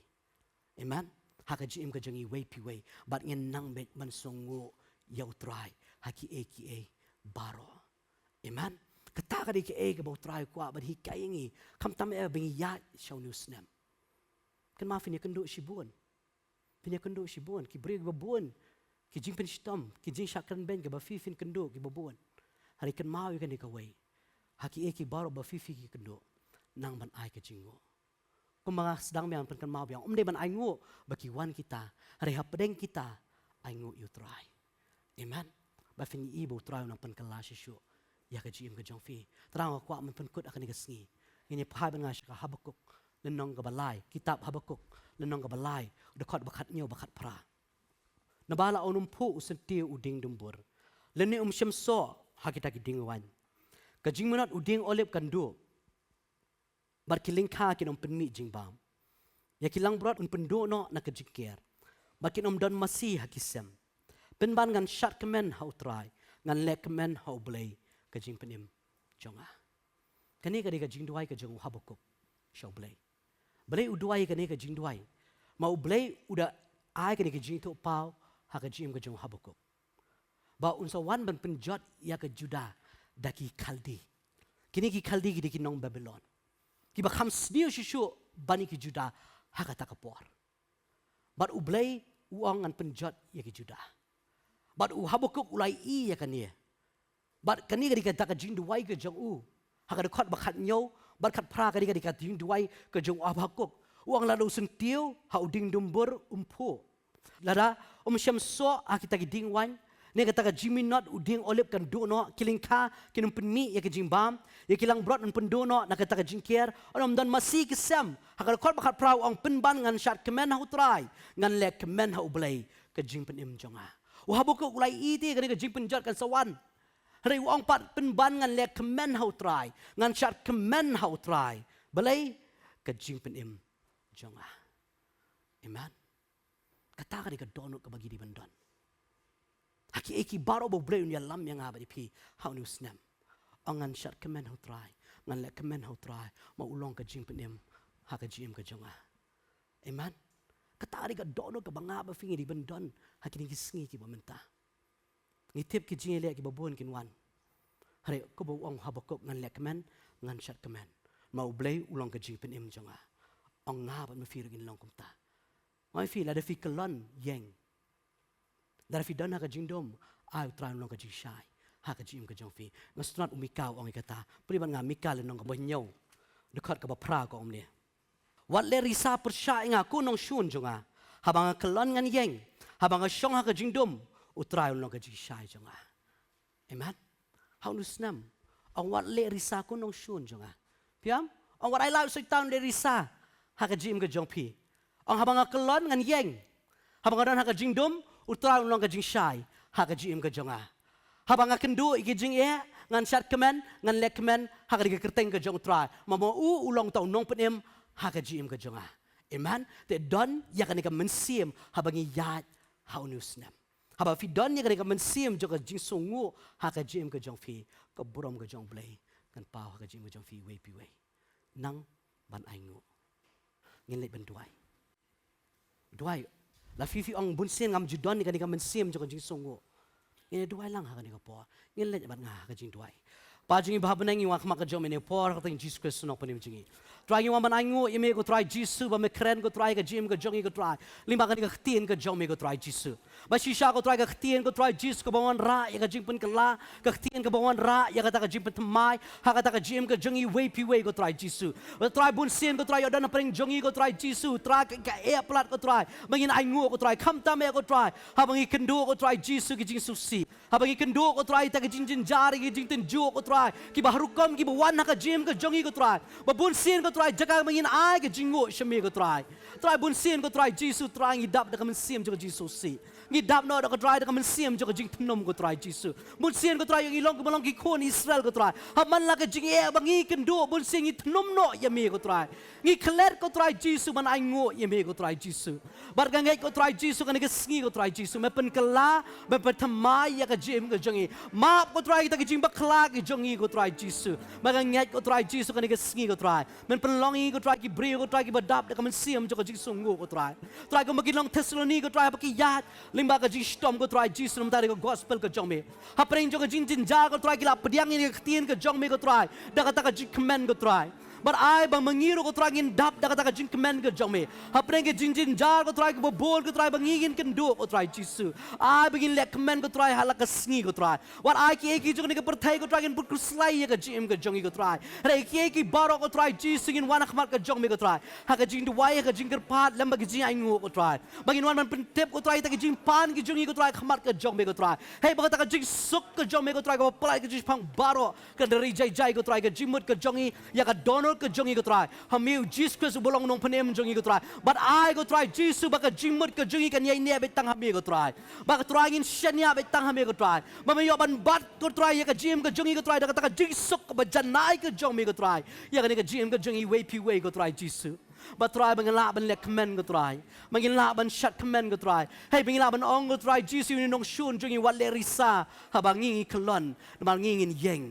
Amen. Ha ka jingim ka jong ngi iwei pa iwei, bad ngin nang beit ban sngewnguh ïa u Trai ha kiei kiei baroh. Amen. Kata ka dei kaei kaba u Trai u kwah ban hikai ïa ngi, khamtam eh ba ngi ïaid sha une u snem. Kynmaw, phin ïakynduh shibun. Phin ïakynduh shibun, ki briew kiba bun, ki jingpynshitom, ki jingshah kren beiñ kiba phi phin kynduh kiba bun. Hynrei kynmaw ïa kane kawei, ha kiei kiei baroh ba phi phi ïakynduh, nang ban ai ka jingnguh. Kumba nga sdang biang pynkynmaw biang, ym dei ban ai nguh ba ki wan kita, hynrei hapdeng kita ai nguh ïa u Trai. Amen. Ba phin ïohi ba u Trai u nang pynkylla shuh shuh ïa ka jingim ka jong phi. Tang nga kwah ban pynkut ha kane ka sngi, ngin ïa phai bad nga sha ka Habakuk lynnong kaba lai, kitab Habakuk lynnong kaba lai, dkhot ba khathynñiew bad khatphra. Naba la ong, um phuh u syntiew u dieng dumbur, lane um shym soh ha kita ki dieng waiñ. Ka jingminot u dieng olib kan duh, bad ki lyngkha kin ym pynmih jingbam. Ïa ki langbrot un pynduh noh na ka jingker, bad kin ym don masi ha ki sem. Pynban ngan shad kmen ha u Trai, ngan leh kmen ha u Blei ka jingpynim jong nga. Kane ka dei ka jingduwai ka jong u Habakuk sha u Blei. Balei u duwai kane ka jingduwai? Ma u Blei u da ai kane ka jingthoh paw ha ka jingim ka jong u Habakuk, ba un sa wan ban pynjot ïa ka Judah da ki Khaldi. Kine ki Khaldi ki dei ki nong Babilon, kiba kham sniew shuh shuh ban ïa ki Judah ha kata ka por. Bad u Blei u ong, ngan pynjot ïa ki Judah. Bad u Habakuk u la ïohi ïa kane. Bad kane ka dei kata ka jingduwai ka jong u ha ka dkhot ba khathynñiew bad khatphra, ka dei, ka dei ka jingduwai ka jong u Habakuk. U ong, lada u syntiew ha u dieng dumbur um phuh, lada um shym soh ha kita ki dieng waiñ, ne kata ka jingminot u dieng olib kan duh noh, ki lyngkha kin ym pynmih ïa ka jingbam, ïa ki langbrot un pynduh noh na kata ka jingker, un ym don masi ki sem. Ha ka dkhot ba khatphra u ong, pynban ngan shad kmen ha u Trai, ngan leh kmen ha u Blei ka jingpynim jong nga. U Habakuk u la ïohi te kane ka jingpynjot kan sa wan. Hynrei u ong pat, pynban ngan leh kmen ha u Trai, ngan shad kmen ha u Trai. Balei? Ka jingpynim jong nga. Amen. Kata ka dei ka dohnud kaba ngi dei ban don ha kiei kiei baroh ba u Blei un ïalam ïa nga bad ïa phi ha une u snem. Ong, ngan shad kmen ha u Trai, ngan leh kmen ha u Trai, ma u long ka jingpynim ha ka jingim ka jong nga. Amen. Kata ka dei ka dohnud kaba nga bad phi ngi dei ban don ha kine ki sngi kiba mynta. Ngi tip ki jingïaleh kiba bun kin wan. Hynrei kumba u ong u Habakuk, ngan leh kmen, ngan shad kmen, ma u Blei u long ka jingpynim jong nga. Ong, nga bad ma phi ruh ngin long kumta. Ma phi, lada phi kyllon ïeng, lada phi don ha ka jingdum, ai u Trai un long ka jingshai ha ka jingim ka jong phi. Nga sngewtynnat u Mika u ong ïa kata. Pule bad nga Mika lynnong kaba hynñiew, dkhot kaba phra, ka ong kumne: Wat leh risa pyrshah ïa nga, ko nongshun jong nga. Haba nga kyllon ngan ïeng, haba nga shong ha ka jingdum, u Trai un long ka jingshai jong nga. Amen. Ha une u snem, ong, wat leh risa, ko nongshun jong nga. Phi ïam? Ong, wat ai lad u Soitan un leh risa ha ka jingim ka jong phi. Ong, haba nga kyllon ngan ïeng, haba nga don ha ka jingdum, u Trai un long ka jingshai ha ka jingim ka jong nga. Haba nga kynduh ïa ki jingeh, Ngan shad kmen, ngan leh kmen ha kane ka kyrteng ka jong U Trai. Namar u u long uta u nongpynim ha ka jingim ka jong nga. Amen. Te don ïa kane ka mynsiem haba ngi ïaid ha une u snem. Haba phi don ïa kane ka mynsiem jong ka jingsngewnguh ha ka jingim ka jong phi, ka burom ka jong U Blei kan paw ha ka jingim ka jong phi iwei pa iwei. Nang ban ainguh. Ngin leit ban duwai. Duwai. La phi phi ong, "Bun sien ngam ju don ïa kane ka mynsiem jong ka jingsngewnguh." Ngin duwai lang ha kane ka por. Ngin leit bad nga ha ka jingduwai. Kpa jong ngi ba ha bneng, ngi wan ha khmat ka jong me ha kane ka por ha ka kyrteng Jisu Khrist u nongpynim jong ngi. Trai, ngi wan ban ainguh ïa me ko Trai Jisu, ba me kren ko Trai ha ka jingim ka jong ngi ko Trai. Lyngba kane ka ktien ka jong me ko Trai Jisu. Ba shisha ko Trai, ka ktien ko Trai Jisu kaba wanrah ïa ka jingpynkylla, ka ktien kaba wanrah ïa kata ka jingpynthymmai ha kata ka jingim ka jong ngi iwei pa iwei ko Trai Jisu. Ko Trai, bun sien ko Trai, ïoh don hapdeng jong ngi ko Trai Jisu, Trai, ka, ka eh palat ko Trai, ba ngin ainguh ko Trai, khamtam eh ko Trai, haba ngi kynduh ko Trai Jisu ki jingsngewsih. Haba ngi kynduh ko Trai ïa ka jingjynjar, ki jingtynjuh ko Trai, kiba ha rukom kiba wan ha ka jingim ka jong ngi ko Trai. Ba bun sien ko Trai, jaka ba ngin ai ka jingnguh sha me ko Trai. Trai, bun sien ko Trai Jisu, Trai, ngi dap da ka mynsiem jong ka jingsngewsih. Ngi dap noh da ko Trai da ka mynsiem jong ka jingthnum ko Trai Jisu. Bun sien ko Trai, ngi long kiba long ki khun Israel ko Trai. Ha man la ka jingeh ba ngi kynduh, bun sien ngi thnum noh ïa me ko Trai. Ngi klet ko Trai Jisu ban ainguh ïa me ko Trai Jisu. Bad nga ngeit ko Trai Jisu, kane ka sngi ko Trai Jisu, me pynkylla, me pynthymmai ïa ka jingim ka jong ngi. Map ko Trai kita ki jingbakla ki jong ngi ko Trai Jisu. Bad nga ngeit ko Trai Jisu, kane ka sngi ko Trai, men pynlong ïa ngi ko Trai ki briew ko Trai kiba dap da ka mynsiem jong ka jingsngewnguh ko Trai. Trai, kumba ki long Thessaloni ko Trai, haba ki ïaid lyngba ka jingshitom ko Trai Jisu, namar ka gospel ka jong me. Hapdeng jong ka jingjynjar ko Trai, ki la pdiang ïa ka ktien ka jong me ko Trai da kata ka jingkmen ko Trai. Bad ai ba ma ngi ruh ko Trai ngin dap da kata ka jingkmen ka jong me. Hapdeng ka jingjynjar ko Trai, kaba bun ko Trai ba ngi ngin kynduh ko Trai Jisu, ai ba ngin leh kmen ko Trai ha la ka sngi ko Trai. Wat ai kiei kiei jong kane ka pyrthei ko Trai ngin bud khuslai ïa ka jingim ka jong ngi ko Trai. Hynrei kiei kiei baroh ko Trai Jisu ngin wan ha khmat ka jong me ko Trai ha ka jingduwai, ha ka jingkyrpad lem bad ka jingainguh ko Trai. Ba ngin wan ban pyntip ko Trai ïa kita ki jingpan ki jong ngi ko Trai ha khmat ka jong me ko Trai. Hei ba kata ka jingsuk ka jong me ko Trai kaba pynlait ka jingshemphang baroh kan da ri jai jai ko Trai, ka jingmut ka jong ngi ïa ka dohnud ka jong ngi ko Trai ha me U Jisu Khrist uba long u nongpynim jong ngi ko Trai. Bad ai ko Trai Jisu ba ka jingmut ka jong ngi kan ïaineh beit tang ha me ko Trai. Ba ko Trai ngin shaniah beit tang ha me ko Trai. Ba me ïoh ban bat ko Trai ïa ka jingim ka jong ngi ko Trai da kata ka jingsuk kaba janai ka jong me ko Trai ïa kane ka jingim ka jong ngi iwei pa iwei ko Trai Jisu. Ba Trai ba ngin lah ban leh kmen ko Trai, ba ngin lah ban shad kmen ko Trai. Hei ba ngin lah ban ong ko Trai Jisu ïa une u nongshun jong ngi, wat leh risa haba ngi ngi khlon, namar ngi ngin ïeng.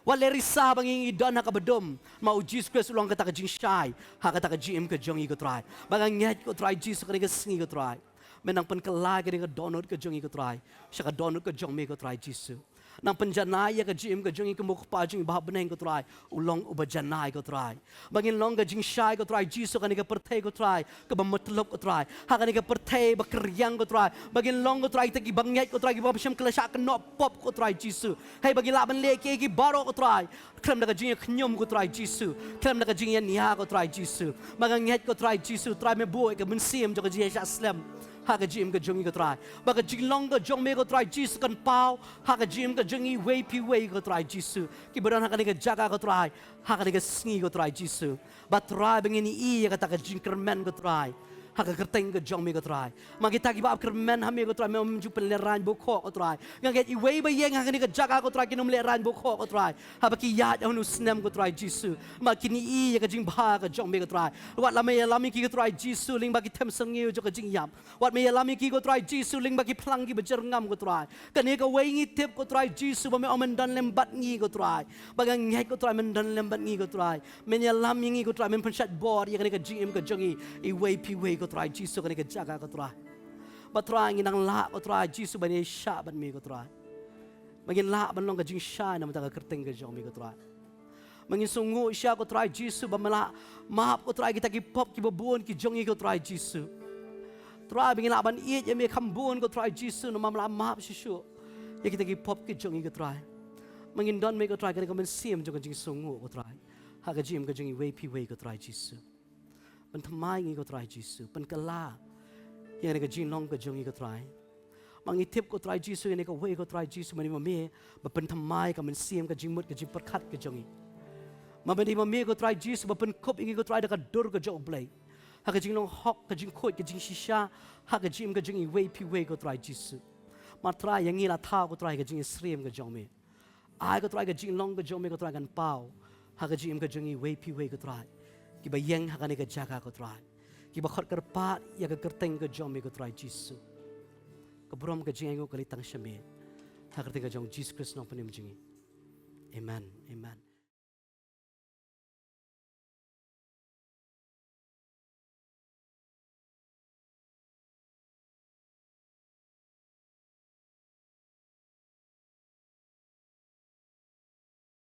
Wat leh risa haba ngi ngi don ha kaba dum, namar U Jisu Khrist u long kata ka jingshai ha kata ka jingim ka jong ngi ko Trai. Ba nga ngeit ko Trai Jisu, kane ka sngi ko Trai, men nang pynkylla ïa kane ka dohnud ka jong ngi ko Trai sha ka dohnud ka jong me ko Trai Jisu. Nang pynjanai ïa ka jingim ka jong ngi, kumba u Kpa jong ngi ba ha bneng ko Trai u long uba janai ko Trai. Ba ngin long ka jingshai ko Trai Jisu ha kane ka pyrthei ko Trai kaba matlup ko Trai, ha kane ka pyrthei ba kyrïang ko Trai. Ba ngin long ko Trai kita kiba ngeit ko Trai, kiba bym shym la shah kynnoh pop ko Trai Jisu. Hei ba ngin lah ban leh kiei kiei baroh ko Trai khlem da ka jingïakhñium ko Trai Jisu, khlem da ka jingïania ko Trai Jisu. Ba nga ngeit ko Trai Jisu, Trai me buh ïa ka mynsiem jong ka jingïaishah slem ha ka jingim ka jong ngi ko Trai. Ba ka jinglong ka jong me ko Trai Jisu kan paw ha ka jingim ka jong ngi iwei pa iwei ko Trai Jisu, kiba don ha kane ka jaka ko Trai ha kane ka sngi ko Trai Jisu. Ba Trai ba ngin ïohi ïa kata ka jingkyrmen ko Trai ha ka kyrteng ka jong me ko Trai. Ma kita kiba ap kyrmen ha me ko Trai, me ym ju pynlehraiñ bukhuh ko Trai. Nga ngeit iwei ba ïeng ha kane ka jaka ko Trai kin ym lehraiñ bukhuh ko Trai haba ki ïaid ha une u snem ko Trai Jisu. Ma kin ïohi ïa ka jingbha ka jong me ko Trai. Wat la me ïalam ïa ki ko Trai Jisu lyngba ki them syrngiew jong ka jingïap. Wat me ïalam ïa ki ko Trai Jisu lyngba ki phlang kiba jyrngam ko Trai. Kane kawei ngi tip ko Trai Jisu ba me ong men don lem bad ngi ko Trai. Ba nga ngeit ko Trai men don lem bad ngi ko Trai. Men ïalam ïa ngi ko Trai, men pynshait bor ïa kane ka jingim ka jong ngi iwei pa iwei ko Trai Jisu, kane ka jaka ko Trai. Ba Trai ngin nang lah ko Trai Jisu ban ïaishah bad me ko Trai. Ba ngin lah ban long ka jingshai namar ka kyrteng ka jong me ko Trai. Ba ngin sngewnguh shisha ko Trai Jisu ba me lah map ko Trai kita ki pop kiba bun ki jong ngi ko Trai Jisu. Trai ba ngin lah ban ïeit ïa me kham bun ko Trai Jisu namar me lah map shuh shuh ïa kita ki pop ki jong ngi ko Trai. Ba ngin don me ko Trai kane ka mynsiem jong ka jingsngewnguh ko Trai ha ka jingim ka jong ngi iwei pa iwei ko Trai Jisu. Pynthymmai ngi ko Trai Jisu, pynkylla ïa kane ka jinglong ka jong ngi ko Trai. Ma ngi tip ko Trai Jisu ïa kane kawei ko Trai Jisu, ma dei ma me ba pynthymmai ka mynsiem, ka jingmut, ka jingpyrkhat ka jong ngi. Ma dei ma me ko Trai Jisu ba pynkup ïa ngi ko Trai da ka dur ka jong U Blei ha ka jinglong hok, ka jingkhuid, ka jingshisha ha ka jingim ka jong ngi iwei pa iwei ko Trai Jisu. Ma Trai ïa ngi la thaw ko Trai ka jingïasyriem ka jong me. Ai ko Trai ka jinglong ka jong me ko Trai kan paw ha ka jingim ka jong ngi wei phi wei ko Trai. Kiba ïeng ha kane ka jaka ko Trai, kiba khot kyrpad ïa ka kyrteng ka jong me ko Trai Jisu. Ka burom ka jingainguh ka leit tang sha me. Ha ka kyrteng ka jong Jesus Christ nongpynim jong ngi. Amen. Amen.